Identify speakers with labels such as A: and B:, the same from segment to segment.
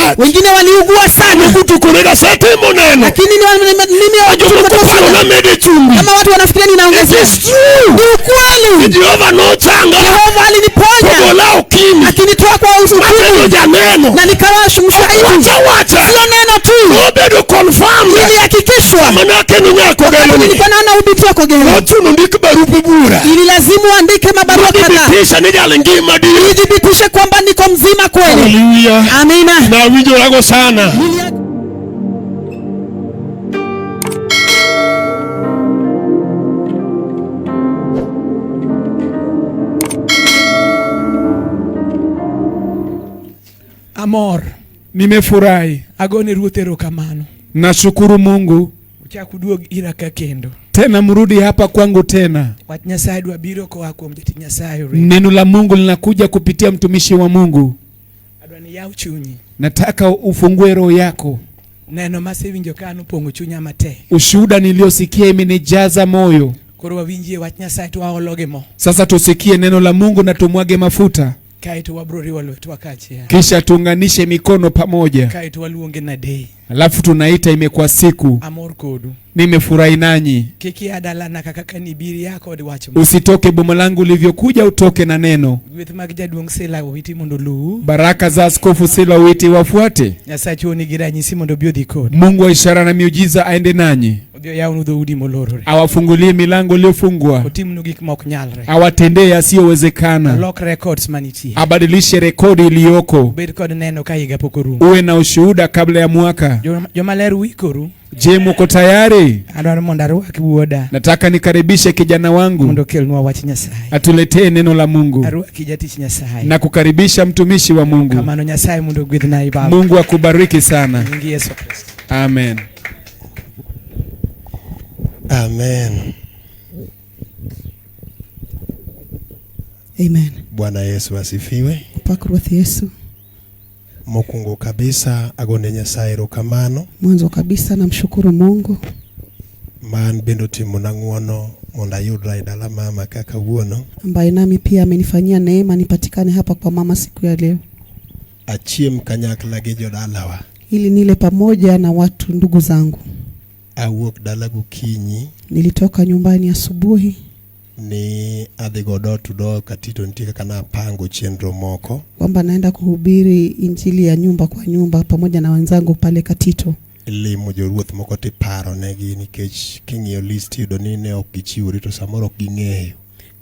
A: marach.
B: Wengine waliugua sana.
A: Kutukore asetimo neno.
B: Lakini mimi
A: Jomoko paro namede chumbi.
B: kama watu wanafikiria
A: It
B: ninaongezea.
A: is true.
B: Ni ukweli.
A: Jehova nochanga.
B: Yehova aliniponya
A: Togola okinyi.
B: akinitoa kwa
A: Mabedo
B: ukimwi
A: janeno.
B: na nikawa mshahidi.
A: Wacha wacha.
B: Sio neno tu,
A: Obedo confirmed.
B: nilihakikishwa.
A: Manake ni nyako
B: Wakati
A: gelo ni.
B: nilikuwa naona ubiti wako gelo,
A: Nochuno ndik barupe bura.
B: ililazimu andike mabarua kadhaa
A: Thibitisha ni jal ngima di.
B: nithibitishe kwamba niko mzima kweli.
A: Haleluya.
B: Amina.
A: Nawinjorago sana.
C: Amor.
D: Nimefurahi,
C: Agone Ruoth erokamano.
D: nashukuru Mungu.
C: Uchak uduog ira ka kendo.
D: Tena mrudi hapa kwangu tena.
C: Wach Nyasaye dwa biro koa kuom jatich Nyasaye ore.
D: Neno la Mungu linakuja kupitia mtumishi wa Mungu.
C: Adwa ni yaw chunyi.
D: Nataka ufungue roho yako.
C: Neno masewinjo ka an opong'o chunya matek.
D: Ushuhuda niliyosikia imenijaza moyo.
C: Koro wawinjie wach Nyasaye to waolo gi mo.
D: Sasa tusikie neno la Mungu na tumwage mafuta,
C: Kaeto wabro riwo lwetwa kaachiel.
D: kisha tuunganishe mikono pamoja,
C: Kaeto waluonge Nadei.
D: alafu tunaita imekuwa siku.
C: Amor kodu.
D: Nimefurahi nanyi.
C: Kik ia dalana kaka kanibiri ya kod wach mo.
D: Usitoke boma langu ulivyokuja, utoke na neno.
C: Gweth mag jaduong' Sila Owiti mondo oluwu.
D: Baraka za Askofu Sila Owiti wafuate.
C: Nyasaye nigi ranyisi mondo obi odhi kodi.
D: Mungu wa ishara na miujiza aende nanyi,
C: Odhi oyawnu dhoudi molorore.
D: awafungulie milango iliyofungwa,
C: Otimnu gik mok nyalre.
D: awatendee yasiyowezekana,
C: Olok records manitie.
D: abadilishe rekodi iliyoko,
C: Obed kod neno ka higa pok orumo.
D: uwe na ushuhuda kabla ya mwaka.
C: Jomaler uikoru.
D: Je, muko tayari?
C: Adwaro mondo arwak wuoda
D: Nataka nikaribishe kijana wangu
C: mondo okelnwa wach Nyasaye.
D: atuletee neno la Mungu
C: Arwaki jatich Nyasaye.
D: na kukaribisha mtumishi wa Mungu.
C: Kamano Nyasaye mondo ogwedhnai baba.
D: Mungu akubariki sana.
C: Nying Yesu Kristo.
D: Amen.
E: Amen.
B: Amen.
E: Bwana Yesu asifiwe.
B: Pak Ruoth Yesu.
E: Mokwongo kabisa agone Nyasaye erokamano
B: Mwanzo kabisa namshukuru Mungu
E: man bende otimona ng'uono mondo ayudra e dala mama kaka kawuono.
B: ambaye nami pia amenifanyia neema nipatikane hapa kwa mama siku ya leo,
E: Achiem kanyakla gi jodalawa.
B: ili nile pamoja na watu ndugu zangu.
E: Awuok dala gokinyi
B: Nilitoka nyumbani asubuhi
E: ni adhi go door to door Katito nitie kaka napango chenro moko
B: kwamba naenda kuhubiri injili ya nyumba kwa nyumba pamoja na wenzangu pale Katito,
E: limo joruoth moko tiparo negi nikech king'iyo list iyudo ni ne ok gichiwore to samoro ok ging'eyo.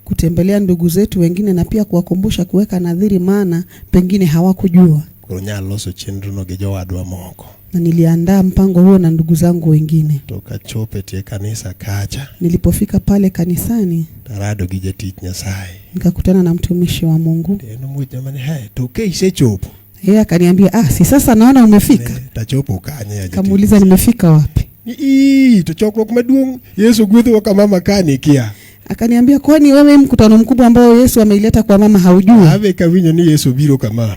B: kutembelea ndugu zetu wengine na pia kuwakumbusha kuweka nadhiri, maana pengine hawakujua.
E: Koro nyalo loso chenro no gi jowadwa moko.
B: Na niliandaa mpango huo na ndugu zangu wengine.
E: To kachopo e tie kanisa kacha
B: Nilipofika pale kanisani,
E: tarado gi jatich Nyasaye.
B: nikakutana na mtumishi wa Mungu.
E: To en omuoch jamani he to ke isechopo.
B: Yeye akaniambia, ah, si sasa naona umefika.
E: Ne, tachopo kanye ya jatich
B: Kamuuliza nimefika wapi?
E: Ni ii to chokruok maduong' Yesu gwedhowa ka mama kani kia.
B: Akaniambia, kwani wewe mkutano mkubwa ambao Yesu ameileta kwa mama haujui?
E: Abe kawinjo ni Yesu biro ka mama.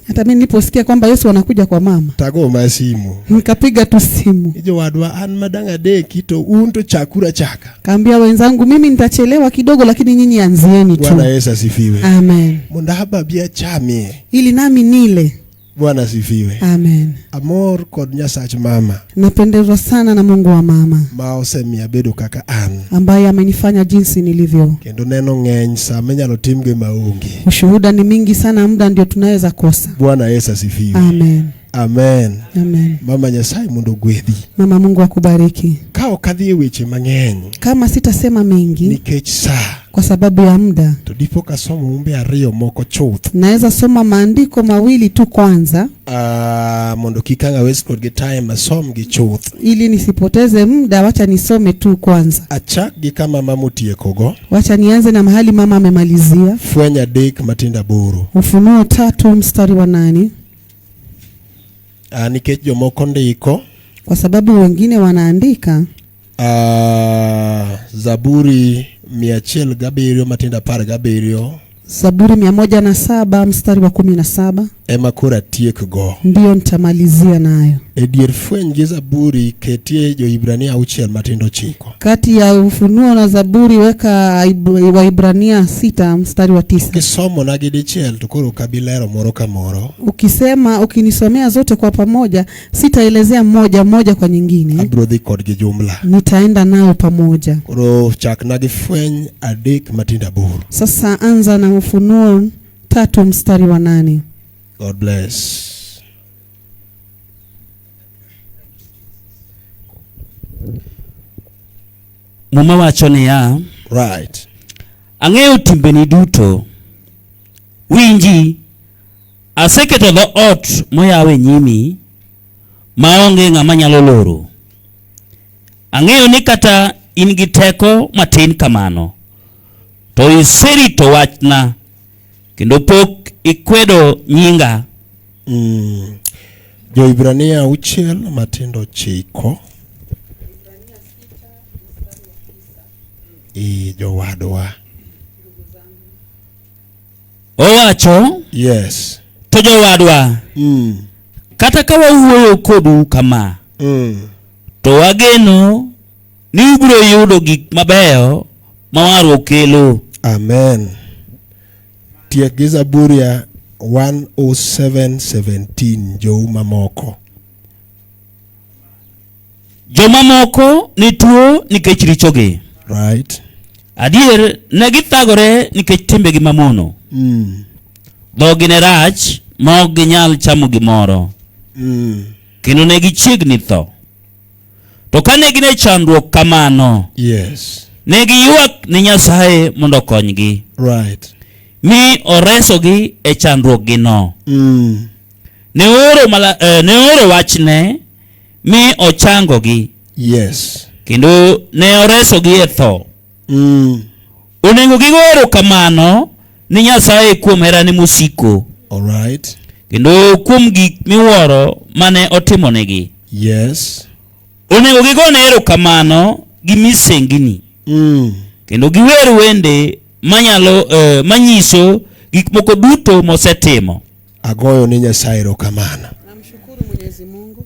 B: Hata mimi niliposikia kwamba Yesu anakuja kwa mama,
E: Tago ma simu.
B: nikapiga tu simu,
E: Ni jowadwa an madang' adeki to un to chakuru achaka.
B: kaambia wenzangu, mimi nitachelewa kidogo, lakini nyinyi anzieni
E: Bwana
B: tu.
E: Yesu asifiwe.
B: Amen,
E: Mondo ababi achamie.
B: ili nami nile.
E: Bwana asifiwe.
B: Amen.
E: Amor kod Nyasach mama
B: Napendezwa sana na Mungu wa mama
E: ma osemiya abedo kaka an.
B: ambaye amenifanya jinsi nilivyo.
E: Kendo neno ng'eny sama inyalo timgo maonge.
B: Ushuhuda ni mingi sana, muda ndio tunaweza kosa.
E: Bwana Yesu asifiwe.
B: Amen.
E: Amen.
B: Amen.
E: Mama Nyasaye mondo ogwedhi.
B: Mama, Mungu akubariki.
E: Ka ok adhi e weche mang'eny
B: Kama sitasema mengi
E: nikech sa
B: kwa sababu ya muda,
E: to dipo kasomo umbe ariyo moko chuth
B: naweza soma maandiko mawili tu kwanza,
E: mondo kik ang' awes kodgi time asomgi chuth.
B: ili nisipoteze muda. Wacha nisome tu kwanza,
E: Achak gi kama mama otiekogo.
B: wacha nianze na mahali mama amemalizia.
E: Fweny 3 matindo 8.
B: Ufunuo 3 mstari wa 8,
E: Nikech jomoko ndiko
B: kwa sababu wengine wanaandika
E: Zaburi 107 matindo 17
B: Zaburi 107 mstari wa 17,
E: ema koro atiekgo.
B: ndiyo nitamalizia nayo.
E: E dier fweny gi Zaburi ketie Jo-Hibrania 6 matindo 9.
B: Kati ya Ufunuo na Zaburi weka Waibrania 6 mstari wa 9.
E: Kisomo na gi dichiel to koro ok abi lero moro ka moro.
B: Ukisema ukinisomea zote kwa pamoja, sitaelezea moja moja kwa nyingine.
E: Abiro dhi kodgi jumla.
B: Nitaenda nao pamoja.
E: Koro chakna gi fweny 3 matindo 8.
B: Sasa anza na Ufunuo 3 mstari wa 8.
E: God bless.
F: Muma wacho niya,
E: Right.
F: Ang'eyo timbeni duto. Winji, aseketo dhoot moyaw e nyimi, maonge ng'ama nyalo loro. Ang'eyo ni kata in gi teko matin kamano, to iserito wachna, kendo pok ikwedo nyinga.
E: Jo-Hibrania 6 matindo 9. Jowadwa.
F: Owacho,
E: Yes.
F: To jowadwa, kata ka wawuoyo kodu kama, to wageno ni ubiro yudo gik mabeyo ma warruok kelo.
E: Amen. Tiek gi Zaburi 107:17 jou mamoko.
F: Jomamoko ne tuo nikech richogi.
E: Right.
F: Adier ne githagore nikech timbegi mamono. Dhogi ne rach ma ok ginyal chamo gimoro. Kendo ne gichiegni tho. To kane gin e chandruok kamano,
E: Yes.
F: ne giywak ne Nyasaye mondo okonygi.
E: Right.
F: Mi oresogi e chandruokgino. Ne ooro wachne mi ochangogi.
E: Yes.
F: Kendo ne oresogi e tho. Onego gigo erokamano ni Nyasaye kuom herane mosiko.
E: All right.
F: Kendo kuom gik miwuoro mane otimonegi.
E: Yes.
F: Onego gigone erokamano gi misengini. Kendo giwer wende manyalo manyiso gik moko duto mosetimo.
E: Agoyo ni Nyasaye erokamano.
B: Namshukuru Mwenyezi Mungu.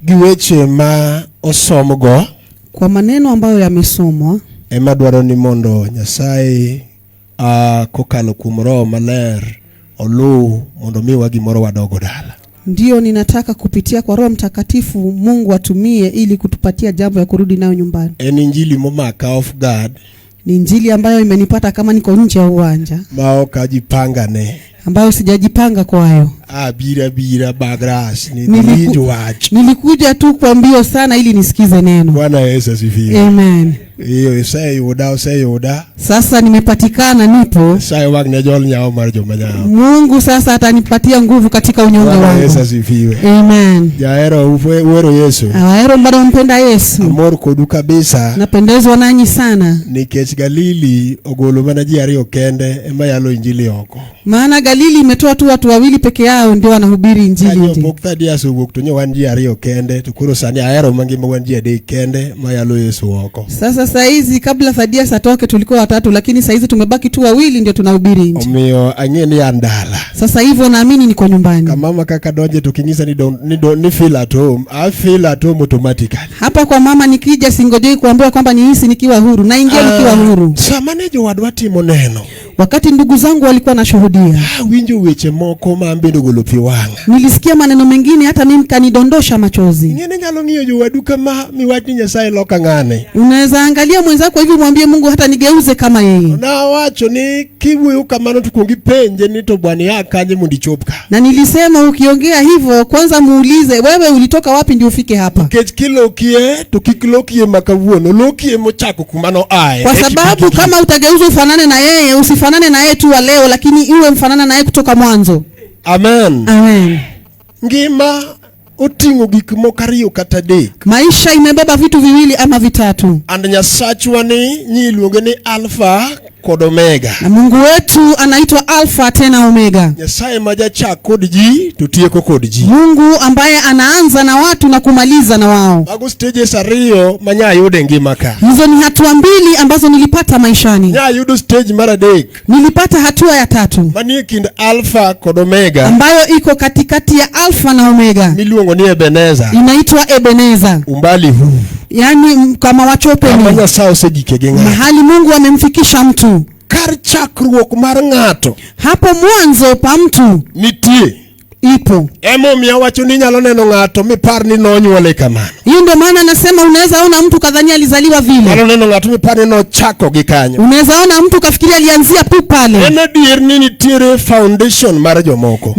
E: Gi weche ma osomgo,
B: kwa maneno ambayo yamesomwa,
E: ema dwaro ni mondo Nyasaye kokalo kuom Roho Maler oluw mondo miwa gimoro wadogo dala.
B: Ndiyo, ninataka kupitia kwa Roho Mtakatifu Mungu atumie ili kutupatia jambo ya kurudi nayo nyumbani.
E: En injili momaka off guard.
B: Ni injili ambayo imenipata kama niko nje ya uwanja.
E: Ma ok ajipangane.
B: Ambayo sijajipanga kwayo.
E: Abira bira bagras ni winjo wach.
B: Nilikuja tu kwa mbio sana ili nisikize neno.
E: Bwana Yesu asifiwe.
B: Amen.
E: Iyo iseyuda, oseyuda.
B: Sasa nimepatikana, nipo.
E: Nyasaye wang' ne jol nyawo mar joma nyawo.
B: Mungu sasa atanipatia nguvu katika unyonge
E: Bwana
B: wangu.
E: Yesu asifiwe.
B: Amen.
E: Jahero uhero Yesu.
B: Ahero bado mpenda Yesu.
E: Amor kodu kabisa.
B: Napendezwa nanyi sana.
E: Nikech Galili ogolo mana ji ariyo kende ema yalo injili oko.
B: Maana Galili imetoa tu watu wawili peke yao ndio wanahubiri injili.
E: Kanyo pok Thadias owuok to nyo wan ji ariyo kende, to koro sani ahero mangima wan ji adek kende ma yalo Yesu oko.
B: Sasa saizi kabla Thadias atoke tulikuwa watatu, lakini saizi tumebaki tu wawili ndio tunahubiri injili.
E: Omiyo ang'e ni an dala.
B: Sasa hivyo naamini niko nyumbani.
E: Kama kaka donje to kinyisa ni don't, ni don't, ni feel at home. I feel at home automatically.
B: Hapa kwa mama nikija singojei kuambiwa kwamba nihisi nikiwa huru, naingia nikiwa huru.
E: Sama ne jowadwa timo neno.
B: Wakati ndugu zangu walikuwa nashuhudia.
E: Winjo weche moko ma an bende ogolo pi wang'a.
B: Nilisikia maneno mengine hata mimi kanidondosha machozi.
E: Ing'e nyalo ng'iyo jowadu kama miwach ni Nyasaye loka ng'ane.
B: Unaweza angalia mwenzako hivi mwambie Mungu hata nigeuze kama yeye.
E: Nawacho ni kiwuoyo kamano to kuong ipenje ni to bwana ya kanye mondo ichop ka.
B: Na nilisema ukiongea hivyo kwanza muulize wewe ulitoka wapi ndio ufike hapa.
E: Nikech kilokie to kik lokie ma kawuono, lokie mochako kuma noaye.
B: Kwa sababu kama utageuza ufanane na yeye, usifanane na yeye tu wa leo, lakini iwe mfanana na yeye kutoka mwanzo.
E: Amen.
B: Amen.
E: Ngima oting'o gik moko ariyo kata adek.
B: Maisha imebeba vitu viwili ama vitatu.
E: And Nyasachwa ni nyi iluonge ni Alpha kod Omega.
B: Na Mungu wetu anaitwa Alfa tena Omega.
E: Nyasaye ma jachak kod ji to tieko kod ji.
B: Mungu ambaye anaanza na watu na kumaliza na wao.
E: Mago stages ariyo ma nyayudo e ngima ka.
B: Hizo ni hatua mbili ambazo nilipata maishani.
E: Nyayudo stage mar adek
B: Nilipata hatua ya tatu
E: manie kind Alpha kod Omega
B: ambayo iko katikati ya Alfa na Omega,
E: miluongo ni Ebeneza.
B: inaitwa Ebeneza,
E: Umbali huu
B: yaani kama
E: kama
B: wachopeni,
E: Nyasaye osegike gi ng'ato.
B: mahali Mungu amemfikisha mtu.
E: Kar chakruok mar ng'ato
B: Hapo mwanzo pa mtu
E: nitie.
B: ipo.
E: Emomiyo awacho ni inyalo neno ng'ato mipar ni nonyuole kamano.
B: Hiyo ndio maana nasema unaweza ona mtu kadhania alizaliwa vile,
E: Nyalo neno ng'ato mipar ni nochako gi kanyo.
B: unaweza ona mtu kafikiria alianzia tu pale.
E: En adier ni nitiere foundation mar jomoko.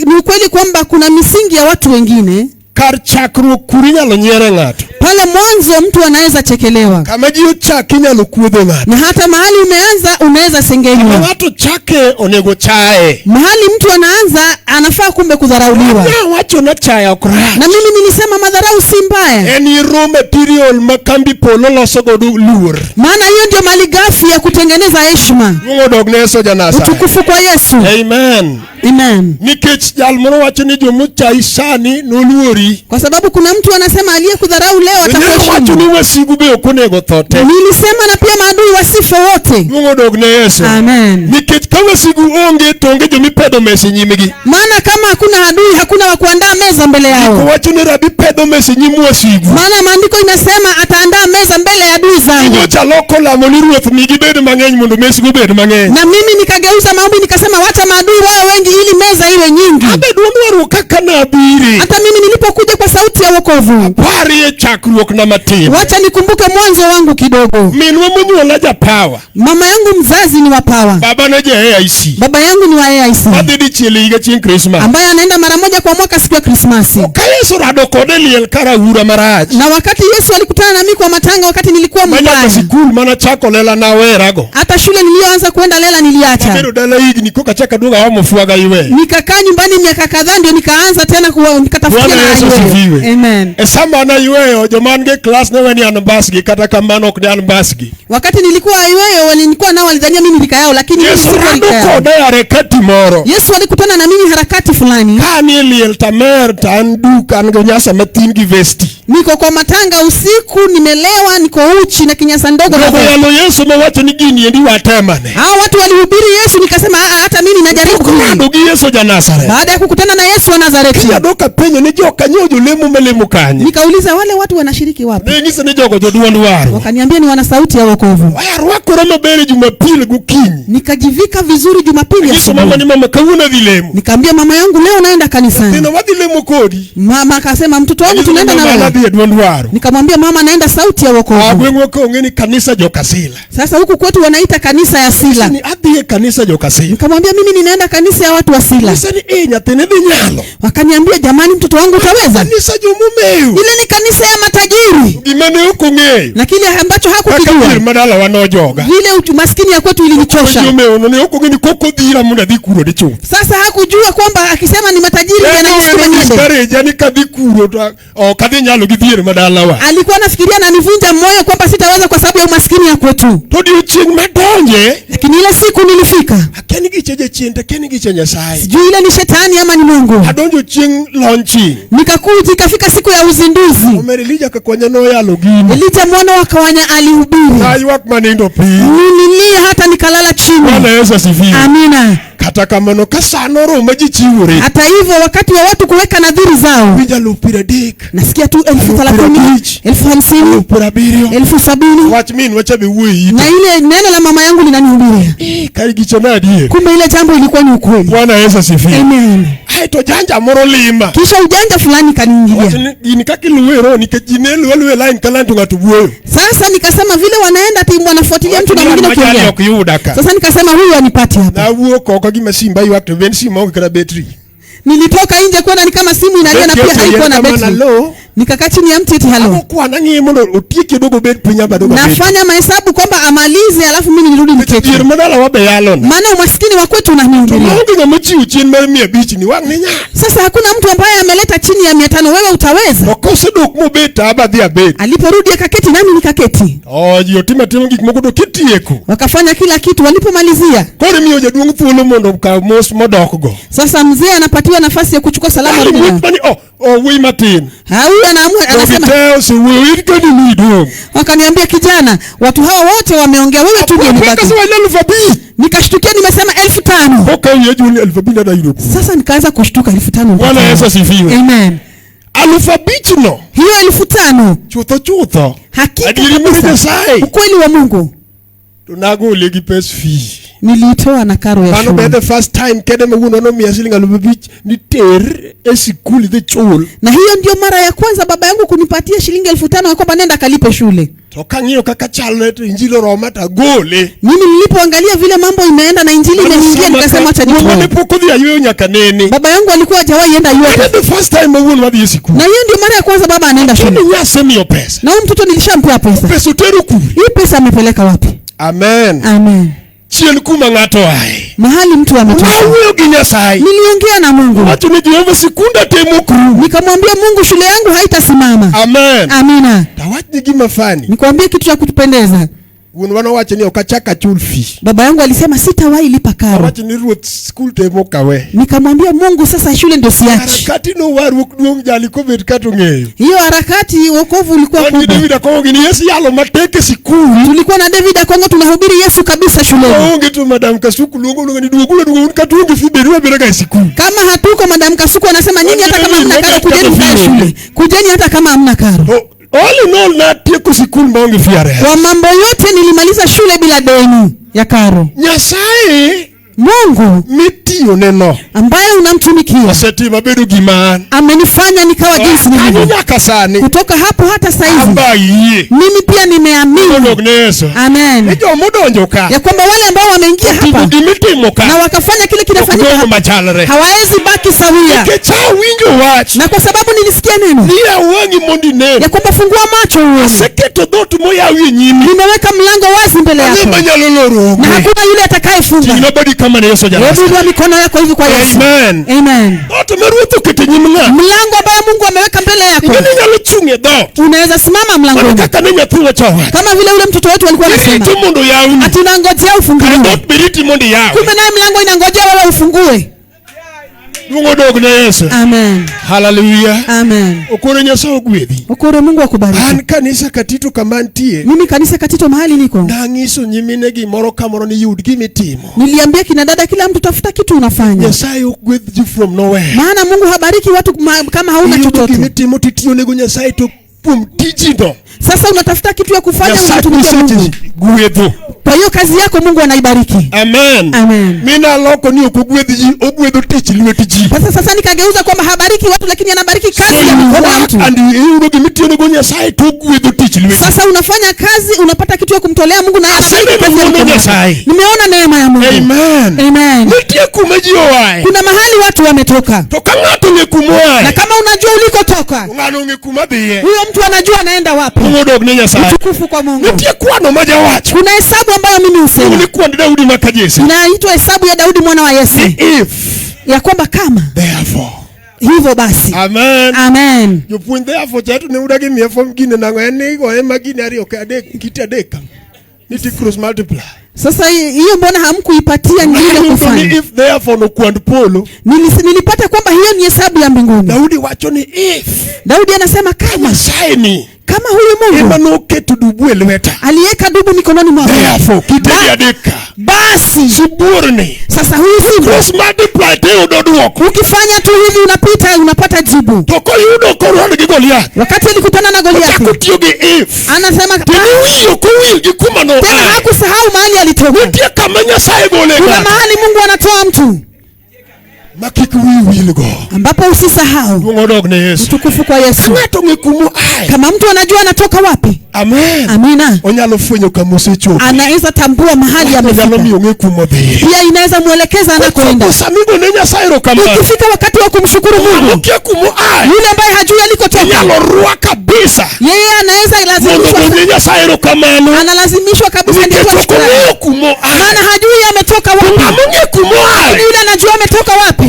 B: Ni ukweli kwamba kuna misingi ya watu wengine.
E: Kar chakruok kuro inyalo nyiere ng'ato.
B: Pale mwanzo mtu anaweza chekelewa,
E: Kama ji ochake inyalo kuodho ng'ato.
B: na hata mahali umeanza unaweza
E: Kama
B: sengenywa.
E: ng'ato chake onego chaye.
B: Mahali mtu anaanza anafaa kumbe kudharauliwa.
E: Nawacho na chaya ok rach.
B: Na mimi nilisema madharau si mbaya,
E: En raw material ma kambi polo loso godo luor.
B: maana hiyo ndio malighafi ya kutengeneza heshima.
E: Duong' odog ne Yesu ja Nazareth.
B: Utukufu kwa Yesu,
E: Amen.
B: amen.
E: Nikech jal moro wacho ni jomochayi sani noluori.
B: Kwa sababu kuna mtu anasema aliyekudharau leo
E: Wacho ni
B: atakuheshimu.
E: wasigu be ok onego tho te.
B: Nilisema na pia maadui wasife wote,
E: Duong' odog ne Yesu.
B: amen.
E: Nikech ka wasigu onge to onge jomipedho mesa e nyimgi.
B: Maana kama hakuna adui hakuna wa kuandaa meza mbele yao.
E: Wacho ni rabi pedho mesa e nyim wasigu.
B: Maana maandiko inasema ataandaa meza mbele ya adui zangu.
E: Nyocha loko lamo ni ruoth migi bed mang'eny mondo mesgo obed mang'eny.
B: Na mimi nikageuza maombi nikasema, wacha maadui wawe wengi ili meza iwe nyingi.
E: Abe duond warruok kaka nabire.
B: Hata mimi nilipokuja kwa sauti ya wokovu,
E: Parie chakruok na matin.
B: wacha nikumbuke mwanzo wangu kidogo.
E: Minwa monyuola japawa.
B: Mama yangu mzazi ni wa Pawa,
E: Baba ne ja AIC.
B: baba yangu ni wa AIC,
E: Adhi dichiel e higa chieng' Christmas.
B: ambaye anaenda mara moja kwa mwaka siku ya Krismasi.
E: Ka Yesu rado kode e liel kar aura marach.
B: Na wakati Yesu alikutana nami kwa matanga, wakati nilikuwa
E: Manyaka
B: mbaya,
E: sikul manachako lela nawerago.
B: hata shule niliyoanza kuenda lela niliacha,
E: Abedo dala higni koka achako aduogo aomo fwaga iwe.
B: nikakaa nyumbani miaka kadhaa, ndio nikaanza tena nikatafutia
E: Bwana
B: na
E: Yesu
B: aiweyo.
E: asifiwe.
B: Amen.
E: E sama nayweyo joman gi klas ne we ni an mbasgi kata kamano ok ne an mbasgi.
B: Wakati nilikuwa aiweyo walikuwa nao walidhania mimi rika yao, lakini mimi
E: Yesu
B: sikuwa
E: rado
B: rika yao.
E: koda e harakati moro.
B: Yesu alikutana na mimi harakati fulani,
E: Ka ani e liel tamer to an duk an gi nyasa mathin gi vesti.
B: niko kwa matanga usiku, nimelewa, niko uchi na kinyasa ndogo na
E: Jogo
B: vesti.
E: yalo Yesu mowacho ni gini endi watemane.
B: Hao watu walihubiri Yesu, nikasema "Ah, hata mimi najaribu
E: Tok rado
B: hili."
E: gi Yesu ja Nazareth.
B: Baada ya kukutana na Yesu wa Nazareti,
E: Kiny adok apenjo ni jokanyo jolemo malemo kanye.
B: nikauliza wale watu wanashiriki wapi?
E: Ne ng'isa ni jogo joduond warruok.
B: Wakaniambia ni wana sauti ya wokovu.
E: Arwakora maber e Jumapil gokinyi.
B: Nikajivika vizuri Jumapili
E: Anyiso mama
B: asubuhi.
E: ni mama kawuono adhi lemo.
B: Nikaambia mama yangu leo naenda kanisani.
E: Nyathina wadhi lemo kodi.
B: Mama akasema mtoto wangu
E: Anyiso
B: tunaenda na
E: mama
B: wewe.
E: adhi e duond warruok.
B: Nikamwambia mama naenda sauti ya wokovu.
E: Gweng'wa ka ong'e ni kanisa jokasila.
B: Sasa huku kwetu wanaita kanisa ya Sila.
E: Ni adhi e kanisa jokasila.
B: Nikamwambia mimi ninaenda kanisa ya watu wa Sila.
E: Kanisa ni e nyathini dhi nyalo.
B: Wakaniambia jamani, mtoto wangu utaweza?
E: Kanisa jomomew.
B: Ile ni kanisa ya matajiri.
E: Gima ne ok ong'eyo.
B: Na kile ambacho
E: Kaka
B: hakukijua
E: dhier madalawa nojoga.
B: vile umaskini ya kwetu ilinichosha.
E: Jomew no ne ok ong'e ni kok odhira mondo adhi kuro di chuth.
B: Sasa hakujua kwamba akisema ni matajiri ndiye ananisukuma
E: En
B: niende.
E: discourage ni kadhi kuro to ok adhi nyalo gi dhier madalawa.
B: Alikuwa anafikiria ananivunja moyo kwamba sitaweza kwa sababu ya umaskini ya kwetu,
E: To odiochieng' madonje
B: lakini ile siku nilifika,
E: akia ni giche jachien to akia ni giche Nyasaye.
B: sijui ile ni shetani ama ni Mungu.
E: Adonjo chieng' launching.
B: Nikakuja, ikafika siku ya uzinduzi,
E: Omer Elija Kakwanya noyalo gini.
B: Elija mwana wa Kawanya alihubiri,
E: Naywak manindo piny.
B: nililia hata nikalala chini.
E: Bwana Yesu asifiwe.
B: Amina.
E: Kata kamano ka sa noromo ji chiwore.
B: Hata hivyo, wakati wa watu kuweka nadhiri zao,
E: Winjo alufu piero adek.
B: nasikia tu 30,000, 50,000,
E: Piero abiriyo.
B: 70,000,
E: Wach minwa cha be wuoyo ite.
B: na ile neno la mama yangu linanihubiria.
E: Eh, kar gicho ne adier.
B: Kumbe ile jambo ilikuwa ni ukweli.
E: Bwana Yesu asifiwe.
B: Amen.
E: Aeto janja moro lima.
B: Kisha ujanja fulani
E: Wacho
B: kaniingilia.
E: ni gini kaka iluwe roho nikech ji ne luwe aluwa e line ka line to ng'ato wuoyo.
B: Sasa nikasema vile wanaenda ati wanafuatilia mtu na mwingine
E: Majani
B: ukiongea.
E: ok yuda ka.
B: Sasa nikasema huyu anipati hapa.
E: Nawuok oko gi masin ba ywak to ben sim maonge kata betri.
B: Nilitoka nje kwenda ni kama simu inalia na pia haikuwa na betri.
E: Halo.
B: Nikakaa chini ya mti eti halo.
E: Akokwana ang'iye mondo otieki oduog obed piny aba aduog abed.
B: Nafanya mahesabu kwamba amalize alafu mimi nirudi niketi.
E: Dhier madalawa be yalona.
B: Maana umaskini wa kwetu
E: To
B: unaniingilia.
E: maonge ng'ama ochiwo chien mar 500 ni wang' ni nyal.
B: Sasa hakuna mtu ambaye ameleta chini ya 500, wewe utaweza?
E: To kosedok mobet to abadhi abet.
B: Aliporudi akaketi nami nikaketi.
E: To ji otimo atima gik moko to kitieko.
B: Wakafanya kila kitu, walipomalizia
E: Koro imiyo jaduong' thuolo mondo okaw mos modokgo.
B: sasa mzee anapatiwa nafasi ya kuchukua salamu
E: Kali
B: arudi
E: wuoth
B: nayo.
E: mani oh, oh wuoyi matin.
B: Ha, huyu anaamua
E: Jogi
B: anasema,
E: te osewuoyo in kendo imiyi duong'.
B: wakaniambia kijana, watu hawa wote wameongea, wewe tu ndio
E: Apo
B: umebaki.
E: kasema 5,000.
B: Nikashtukia nimesema 5,000.
E: Koka wiya jiwo ni 5,000 adwa yudo kuno.
B: Sasa nikaanza kushtuka, 5,000.
E: Bwana Yesu asifiwe.
B: Amen.
E: 5,000 no.
B: Hiyo 5,000
E: Chutho chutho.
B: hakika
E: Adieri mar
B: kabisa,
E: Nyasaye.
B: ukweli wa Mungu,
E: To nagole gi pes fee.
B: niliitoa na karo ya
E: Mano be
B: shule,
E: the first time kende ma wuonwa nomiya siling 5,000 ni ter e sikul idhi chul.
B: na hiyo ndio mara ya kwanza baba yangu kunipatia shilingi 5,000 ya kwamba nenda kalipe shule.
E: To kang'iyo kaka chalne to injili oroma to agole.
B: Mimi nilipoangalia vile mambo imeenda na injili imeniingia, nikasema acha
E: Wuonwa ne
B: nitoe.
E: pok odhi ayweyo nyaka nene.
B: Baba yangu alikuwa hajawahi enda
E: Mano
B: yote,
E: the first time ma wuonwa dhi e sikul.
B: na hiyo ndio mara ya kwanza baba anaenda shule.
E: Kendo nyasemiyo pesa.
B: Na huyu mtoto nilishampea pesa,
E: Pesa otero kure.
B: hii pesa amepeleka wapi?
E: Amen.
B: Amen.
E: Chien kuma ng'ato ae.
B: Mahali mtu ametoka.
E: Nawuoyo gi Nyasaye.
B: Niliongea na Mungu,
E: Awacho ni Jehova sikunda temo kru.
B: nikamwambia Mungu, shule yangu haitasimama.
E: Amen.
B: Amina.
E: Tawachni gima fani.
B: Nikwambie kitu cha kutupendeza.
E: Wuonwa nowacho ni ok achak achul fee.
B: Baba yangu alisema sitawahi lipa karo.
E: Awacho ni ruoth skul temo kawe.
B: Nikamwambia Mungu, sasa shule ndio siachi.
E: Harakati no warruok duong' jali kobet kata ong'eyo.
B: Hiyo harakati wokovu ulikuwa
E: Wan gi
B: kubwa.
E: David Akongo gini Yesu yalo matek e sikul.
B: Tulikuwa na David Akongo tunahubiri Yesu kabisa shuleni.
E: Waonge to Madam Kasuku luongo luonga ni duogo duogo un kata uonge fee bedu abeda ga e sikul.
B: Kama hatuko, Madam Kasuku anasema nyinyi hata kama hamna karo kujeni mkae shule. Kujeni hata kama hamna karo.
E: To all in all natieko sikul maonge fee aresa.
B: Kwa mambo yote nilimaliza shule bila deni ya karo.
E: Nyasaye
B: Mungu
E: mitiyone no
B: ambaye unamtumikia
E: osetimo abedo gima an.
B: amenifanya nikawa jinsi
E: Kanyo
B: nilivyo.
E: nyaka sani
B: Kutoka hapo hata saizi
E: an be ayie.
B: mimi pia nimeamini.
E: Odok ne Yesu. Ni
B: Amen.
E: jomodonjo ka
B: Ya kwamba wale ambao wameingia
E: timo
B: hapa
E: gimitimo ka
B: na wakafanya kile
E: ok
B: kinafanyika
E: dong'
B: hapa
E: machalre.
B: hawawezi baki sawia.
E: Nikech awinjo wach
B: Na kwa sababu nilisikia neno
E: ni yaw wang'i mondo inen.
B: ya kwamba fungua macho uone,
E: Aseketo dhoot moyaw e nyimi.
B: nimeweka mlango wazi mbele
E: Ang'e
B: yako
E: manyalo loro
B: na
E: onge.
B: hakuna yule atakayefunga.
E: Ting'na badi kama ne Yesu
B: Hebu
E: jalasa.
B: inua mikono yako hivi kwa Yesu.
E: Amen.
B: Amen.
E: Dhoot ma Ruoth oketo e nyim ng'a.
B: Mlango ambayo Mungu ameweka mbele yako,
E: Ing'e ni inyalo chung' e dhoot.
B: unaweza simama
E: Mana
B: mlangoni,
E: kaka ne nyathiwa cha owacho.
B: kama vile yule mtoto wetu alikuwa anasema
E: Irito mondo oyawni.
B: ati unangojea
E: Kare
B: ufunguliwe,
E: dhoot be riti mondo iyawe.
B: kumbe naye mlango inangojea wewe ufungue.
E: Duong' odog ne Yesu.
B: Amen.
E: Hallelujah.
B: Amen.
E: Okoro Nyasaye ogwedhi.
B: Okoro Mungu akubariki.
E: An kanisa Katito kama antie.
B: Mimi kanisa Katito mahali niko,
E: Nang'iso nyimine gimoro kamoro ni yud gimitimo.
B: niliambia kina dada, kila mtu tafuta kitu unafanya,
E: Nyasaye ok gwedh ji from nowhere.
B: maana Mungu habariki watu kama hauna
E: Iyudo
B: chochote.
E: gimitimo titiyonego Nyasaye to kuom tijino.
B: Sasa unatafuta kitu ya kufanya,
E: Nyasaye
B: unamtumikia Mungu.
E: niseche gwedho.
B: Kwa hiyo kazi yako Mungu anaibariki.
E: Amen.
B: Amen.
E: Mina loko ni ok ogwedh ji, ogwedho tich lwet ji.
B: Sasa nikageuza kwamba habariki watu, lakini anabariki
E: So
B: kazi ya
E: you
B: mikono ya
E: work
B: mtu.
E: and iyudo gimitiyonego Nyasaye to ogwedho tich lweti.
B: Sasa unafanya kazi, unapata kitu ya kumtolea Mungu na anabariki
E: Aseneno
B: kazi ya
E: ng'wono
B: mikono yako.
E: Nyasaye.
B: Nimeona neema ya Mungu.
E: Amen.
B: Amen.
E: Nitie kuma ji oaye.
B: Kuna mahali watu wametoka,
E: To ka ng'ato ong'e kuma
B: na
E: oaye,
B: kama unajua ulikotoka,
E: to ng'ano ong'e kuma dhiye.
B: huyo mtu anajua anaenda wapi.
E: Duong' odog ne Nyasaye.
B: Utukufu kwa Mungu.
E: Nitie kwano ma jawacho.
B: Kuna hesabu ambayo mimi husema
E: Ni kwand Daudi ma ka Jesse.
B: inaitwa hesabu ya Daudi mwana wa Yese,
E: If
B: ya kwamba kama
E: therefore.
B: hivyo basi.
E: Amen.
B: Amen.
E: Jopuonj therefore cha to ne udagi miya form gine nang'o en ni igoye ma gine ariyo ka adek kite adek ka. Nitie cross multiply.
B: Sasa hiyo mbona hamkuipatia nyingine
E: Ayudo ni
B: kufanya?
E: if therefore no kwand polo.
B: Nilipata kwamba hiyo ni hesabu ya mbinguni.
E: Daudi wacho ni if
B: Daudi anasema kama
E: Nyasaye ni
B: kama huyu
E: ema
B: Mungu
E: noketo dubu e lweta.
B: aliweka dubu mikononi mwako,
E: Therefore kite gi adek ka.
B: basi
E: Sibuorni.
B: sasa huyu simba
E: Cross multiply tiyudo duoko.
B: ukifanya tu hivi unapita, unapata jibu.
E: To koyudo korwado gi Goliath.
B: Wakati alikutana na
E: Ochako
B: Goliathi,
E: tiyo gi if.
B: anasema
E: To ne wiye ok owil gi kuma
B: tena
E: noaye.
B: hakusahau mahali alitoka.
E: Nitie kama Nyasaye gole
B: Kuna
E: ng'ato.
B: mahali Mungu anatoa mtu
E: Ma kik wiyi wilgo.
B: ambapo usisahau.
E: Duong' odog ne Yesu.
B: Utukufu kwa Yesu.
E: Ng'ato ong'e kuma oaye.
B: Kama mtu anajua anatoka wapi,
E: Amen.
B: amina,
E: Onyalo fwenyo kama osechopo.
B: anaweza tambua mahali
E: Onyalo
B: amefika,
E: miyo ong'e kuma odhiye.
B: pia inaweza mwelekeza anakoenda.
E: Kochopo sama igone Nyasaye erokamano.
B: Ikifika wakati wa kumshukuru Mungu,
E: Okia kuma oaye.
B: yule ambaye hajui alikotoka,
E: Inyalo rwak kabisa.
B: yeye anaweza
E: Mondo
B: lazimishwa,
E: gone Nyasaye erokamano.
B: analazimishwa kabisa
E: Nikech
B: ndipo
E: ok
B: shukrani,
E: ong'eyo kuma oaye.
B: maana hajui ametoka
E: To
B: wapi.
E: ng'ama ong'e kuma oaye.
B: Yule anajua ametoka wapi.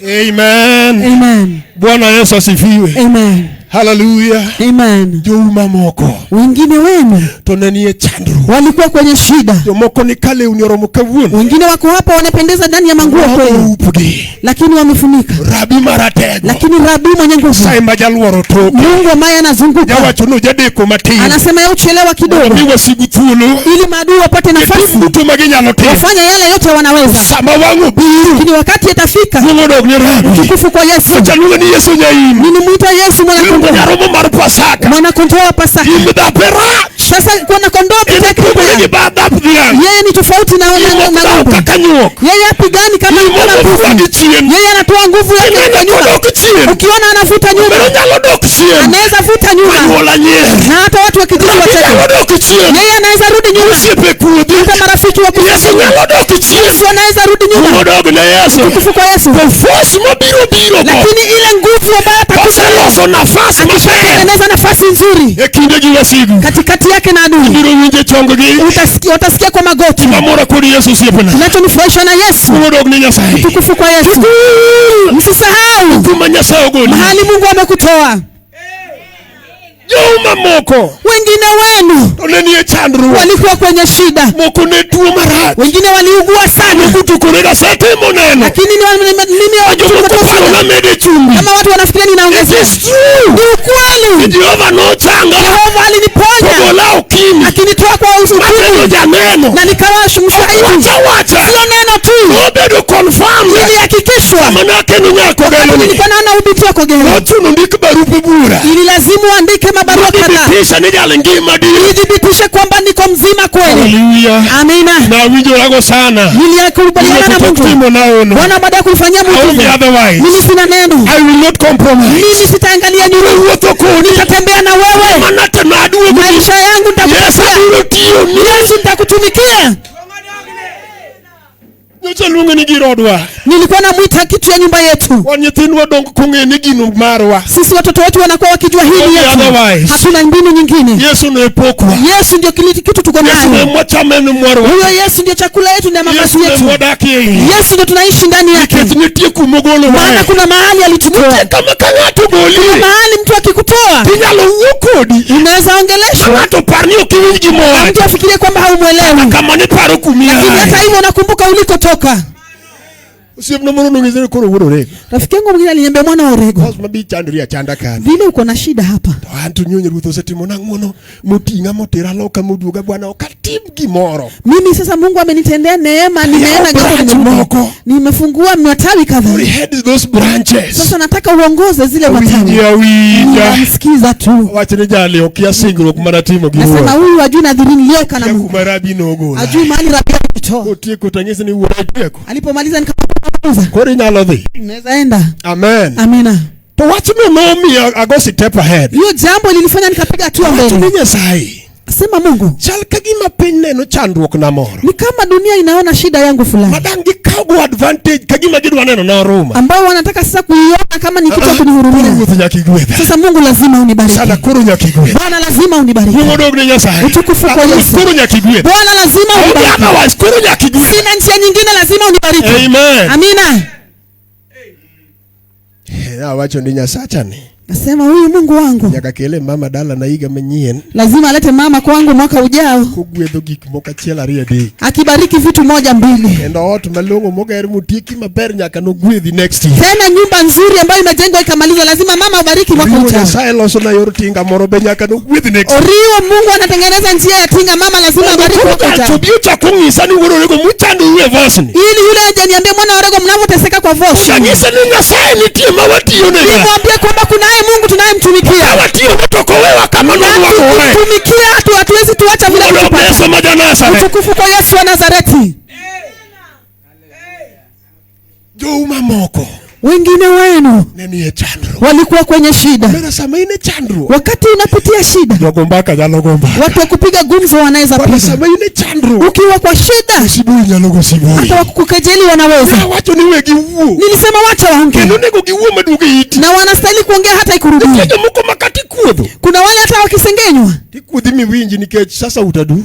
E: Amen.
B: Amen.
E: Bwana Yesu asifiwe.
B: Amen.
E: Haleluya.
B: Amen.
E: Jou mamoko
B: Wengine wenu
E: to ne nie chandruok.
B: Walikuwa kwenye shida.
E: Jomoko ni ka lewni oromo kawuono.
B: Wengine wako hapa wanapendeza ndani ya manguo kweli,
E: Oupgi.
B: Lakini wamefunika.
E: Rabi maratego.
B: Lakini Rabi mwenye nguvu,
E: Nyasaye ma jaluoro toke.
B: Mungu ambaye anazunguka,
E: Jawacho ni ojadeko matin.
B: Anasema yeye uchelewa kidogo
E: Mi wasigu thuolo.
B: Ili maadui wapate nafasi
E: Gitim duto ma ginyalo timo.
B: Wafanye yale yote wanaweza,
E: Sama wang' obiro.
B: Lakini wakati itafika,
E: Duong' odog ne Rabi.
B: Utukufu kwa Yesu.
E: Wachaluongo ni Yesu nyaim.
B: Nilimuita Yesu mwana
E: Iluongo
B: kondoo,
E: nyaromo mar Pasaka.
B: Mwana kondoo wa Pasaka.
E: In dhape rach.
B: Sasa kuna kondoo
E: In
B: peke
E: pogore gi
B: yake.
E: dhap dhiang'.
B: Yeye ni tofauti na
E: In ok dhaw
B: ng'ombe.
E: kaka nyuok.
B: Yeye hapigani kama
E: In
B: kama
E: ok
B: mbuzi.
E: fwa gi chien.
B: Yeye anatoa nguvu yake
E: Ineno
B: kwa nyuma.
E: kodok chien.
B: Ukiona anavuta nyuma,
E: Bero nyalo dok chien.
B: Anaweza vuta nyuma.
E: Anyuola nyier.
B: Na hata watu wa kijiji
E: Rabi
B: wacheke.
E: nyalo dok chien.
B: Yeye anaweza rudi nyuma.
E: Osiepe kuodhi.
B: Hata marafiki wa
E: Yesu nyalo dok chien.
B: Yesu anaweza rudi nyuma.
E: Duong' odog ne Yesu.
B: Utukufu kwa Yesu.
E: To force mabiro biro go.
B: Lakini ile nguvu ambayo atakuja
E: Oseloso nafas maber.
B: tengeneza nafasi nzuri
E: E kinde gi wasigu.
B: Katikati yake na adui.
E: Ibiro winje chong-gi.
B: Utasikia, utasikia kwa magoti.
E: Mamora kod Yesu osiepena.
B: Kinachonifurahisha na Yesu.
E: Duong' odog ne Nyasaye.
B: Utukufu kwa Yesu. Msisahau
E: Kuma Nyasaye ogoli.
B: Mahali Mungu amekutoa.
E: Jou mamoko
B: Wengine wenu
E: to ne nie chandruok.
B: Walikuwa kwenye shida,
E: Moko ne tuo marach.
B: Wengine waliugua sana,
E: Moko to koro asetimo neno.
B: Lakini mimi
E: Jomoko paro namede chumbi.
B: kama watu wanafikiria ninaongezea.
E: It is true.
B: Ni ukweli.
E: Jehova nochanga.
B: Jehova aliniponya.
E: Ogola okimi.
B: Akinitoa kwa
E: Mabedo
B: ukimwi.
E: janeno.
B: Na nikawa mshahidi.
E: Wacha wacha.
B: Sio neno tu.
E: Obedo confirmed.
B: Nilihakikishwa.
E: Manake ni nyako
B: Wakati
E: gelo ni.
B: nilikuwa naona ubiti wako gelo.
E: Nochuno ndik barupe bura.
B: Ililazimu andike mabarua kadhaa.
E: Thibitisha ni jal ngima di.
B: Nithibitishe kwamba niko mzima kweli.
E: Haleluya.
B: Amina.
A: Nawinjorago sana.
B: Nilikubaliana na Mungu.
A: Timo naono.
B: Bwana baada ya kunifanyia
A: Aonge
B: muujiza.
A: otherwise.
B: Mimi sina neno.
A: I will not compromise.
B: Mimi sitaangalia nyuma.
A: Wuotho kodi.
B: Nitatembea na wewe.
E: Manate naduogo.
B: Maisha yangu
E: Yesu
B: nitakutumikia.
E: abiro tiyoni.
B: Yesu nitakutumikia.
A: Nyocha luonge ni gir odwa.
B: Nilikuwa namuita kitu ya nyumba yetu.
A: Wan nyithindwa dongo kong'e ni gino marwa.
B: Sisi watoto wetu wanakuwa wakijua hii ni
A: Only
B: yetu.
A: otherwise.
B: Hatuna mbinu nyingine.
A: Yesu ne pokwa.
B: Yesu ndio kitu tuko
A: Yesu ne
B: nayo.
A: mwachame ne mwarwa.
B: Huyo Yesu ndio chakula yetu na mavazi
A: Yesu ne
B: yetu.
A: mwadakie.
B: Yesu ndio tunaishi ndani yake.
A: Nikech nitie kumogolowa.
B: Maana kuna mahali alitutoa.
E: Kama ka ng'ato goli.
B: Kuna mahali mtu akikutoa
E: Inyalo wuo kodi.
B: Unaweza ongeleshwa.
E: Ng'ato par ni ok iwinj gima
B: Na
E: owacho.
B: mtu afikirie kwamba haumuelewi.
E: Kama niparo kumi
B: Lakini hata
E: aye.
B: hivyo unakumbuka ulikotoka.
E: Osiepna moro nong'ise ni koro wuod Orego.
B: Rafiki yangu mwingine aliniambia mwana wa Orego.
E: Lazima bi chandri achanda kanyo.
B: Vile uko na shida hapa.
E: To an to nyonyo ruoth osetimona ng'uono moting'a motera loka moduoga bwana ok atim gimoro.
B: Mimi sasa Mungu amenitendea neema, nimeona
E: Yaw
B: jambo
E: branch
B: nimerudi.
E: moko.
B: Nimefungua matawi kadhaa.
E: Head those branches.
B: Sasa nataka uongoze zile matawi.
A: Winja winja.
B: Namsikiza tu.
E: Wach ni jali okia singruok mana timo gi
B: Nasema
E: wuoro.
B: huyu hajui nadhiri niliyoka na
E: Kia
B: Mungu.
E: kuma rabi nogola.
B: Hajui mahali rabi alitoa.
E: Kotieko tang'isi ni wuora itieko.
B: Alipomaliza nikamuuliza.
E: Koro inyalo dhi.
B: Naweza enda.
E: Amen.
B: Amina.
E: To wachno nomiyo ago step ahead.
B: Hiyo jambo lilifanya nikapiga hatua
E: Wach
B: mbele.
E: ni Nyasaye.
B: Sema Mungu.
E: Chal ka gima piny neno chandruok na moro.
B: Ni kama dunia inaona shida yangu fulani.
E: Madang gikaw go advantage ka gima gidwa neno na oruma.
B: Ambao wanataka sasa kuiona kama ni kitu cha
E: Koro
B: kunihurumia.
E: ruoth nyaka igwedha.
B: Sasa Mungu lazima unibariki.
E: Sana koro nyaka igwedha.
B: Bwana lazima unibariki.
A: Duong' odog ne Nyasaye.
B: Utukufu kwa Yesu.
A: Koro nyaka igwedha.
B: Bwana lazima
A: Onge
B: unibariki.
A: otherwise koro nyaka igwedha.
B: Sina njia nyingine, lazima unibariki.
A: Amen.
B: Amina.
E: Awacho ni Nyasacha ni.
B: Nasema huyu Mungu wangu
E: Nyaka kele mama dala na higa manyien.
B: lazima alete mama kwangu mwaka ujao.
E: Kogwedho gik moko achiel ariyo adek.
B: Akibariki vitu moja mbili.
E: Kendo ot malong'o moger motieki maber nyaka nogwedhi next year.
B: Tena nyumba nzuri ambayo imejengwa ikamalizwa lazima mama abariki mwaka
E: Oriwo
B: ujao.
E: Nyasaye loso na yor tinga moro be nyaka nogwedhi next year.
B: Oriwo Mungu anatengeneza njia ya tinga, mama lazima abariki mwaka
A: To
B: ujao.
A: bi ochako ng'isa ni wuod Orego muchandou e voice ni.
B: Ili yule aje niambie mwana wa Orego mnavyoteseka kwa voice.
A: Anyise ni Nyasaye nitie ma watiyonega.
B: Nimwambie kwamba kunaye Mungu tunayemtumikia.
A: Ka watiyo to ok owewa kama norwakowa.
B: Tumikia hatu hatuwezi tuacha vile
A: Mondo
B: tulipata.
A: Yesu ma ja-Nazareth.
B: Utukufu kwa Yesu wa Nazareti.
E: Jou mamoko
B: Wengine wenu
E: ne nie chandruok.
B: walikuwa kwenye shida.
E: Mera sama in e chandruok.
B: Wakati unapitia shida,
E: Jogo mbaka nyalo go mbaka.
B: watu wa kupiga gumzo wanaweza
E: Bwana
B: piga.
E: sama in e chandruok.
B: Ukiwa kwa shida,
E: Siboi nyalo go siboi.
B: hata wakukukejeli wanaweza.
E: Awacho ni we giwuo.
B: Nilisema wacha waongee.
A: Kendo onego giwuo maduogo e iti.
B: Na wanastahili kuongea hata ikurudie.
A: Nitie jomoko ma kata ikuodho.
B: Kuna wale hata wakisengenywa,
E: Tikuodhi miwinji nikech sasa utadu.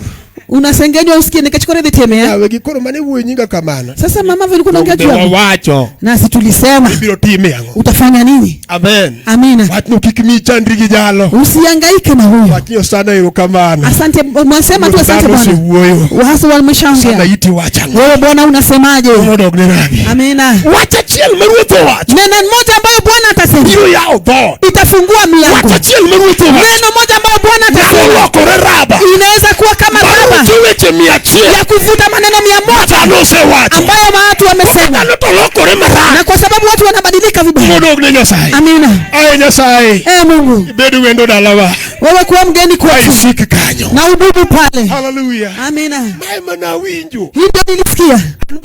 B: Unasengenywa usikie nikachukua dhi teme ya.
E: Yawe gikoro mane wuoyo nyinga kamano.
B: Sasa mama vile ulikuwa unaongea juu yangu.
E: Wawacho.
B: Na si tulisema
E: Ibiro time ang'o?
B: utafanya nini?
E: Amen.
B: Amina.
E: Wachno kik mi chandri gi jalo.
B: Usihangaike na huyo.
E: Wachno sana erokamano.
B: Asante, mwasema tu asante
E: Dhano
B: Bwana.
E: osewuoyo.
B: Wahasa
E: Sana
B: wameshaongea.
E: iti wachang'o.
B: Wewe Bwana unasemaje?
E: Mondo odog ne rami.
B: Amina.
A: Wach achiel ma ruoth owacho
B: Neno moja ambayo Bwana atasema
A: biro yawo dhoot.
B: itafungua milango.
A: Wach achiel ma ruoth owacho
B: Neno moja ambayo Bwana
A: nyalo
B: atasema
A: lokore raba
B: inaweza kuwa kama raba
A: marucho weche 100
B: ya kuvuta maneno 100
A: dhano osewacho.
B: ambayo watu wamesema,
A: Dhano to lokore marach.
B: na kwa sababu watu wanabadilika vibaya.
A: Mondo odog ne Nyasaye.
B: Amina.
E: Aye Nyasaye.
B: Ee Mungu,
E: Ibed wendo dalawa.
B: wewe kuwa mgeni kwetu
E: Isik kanyo.
B: na udumu pale.
E: Hallelujah.
B: Amina.
E: Mae mana awinjo.
B: Hii ndio nilisikia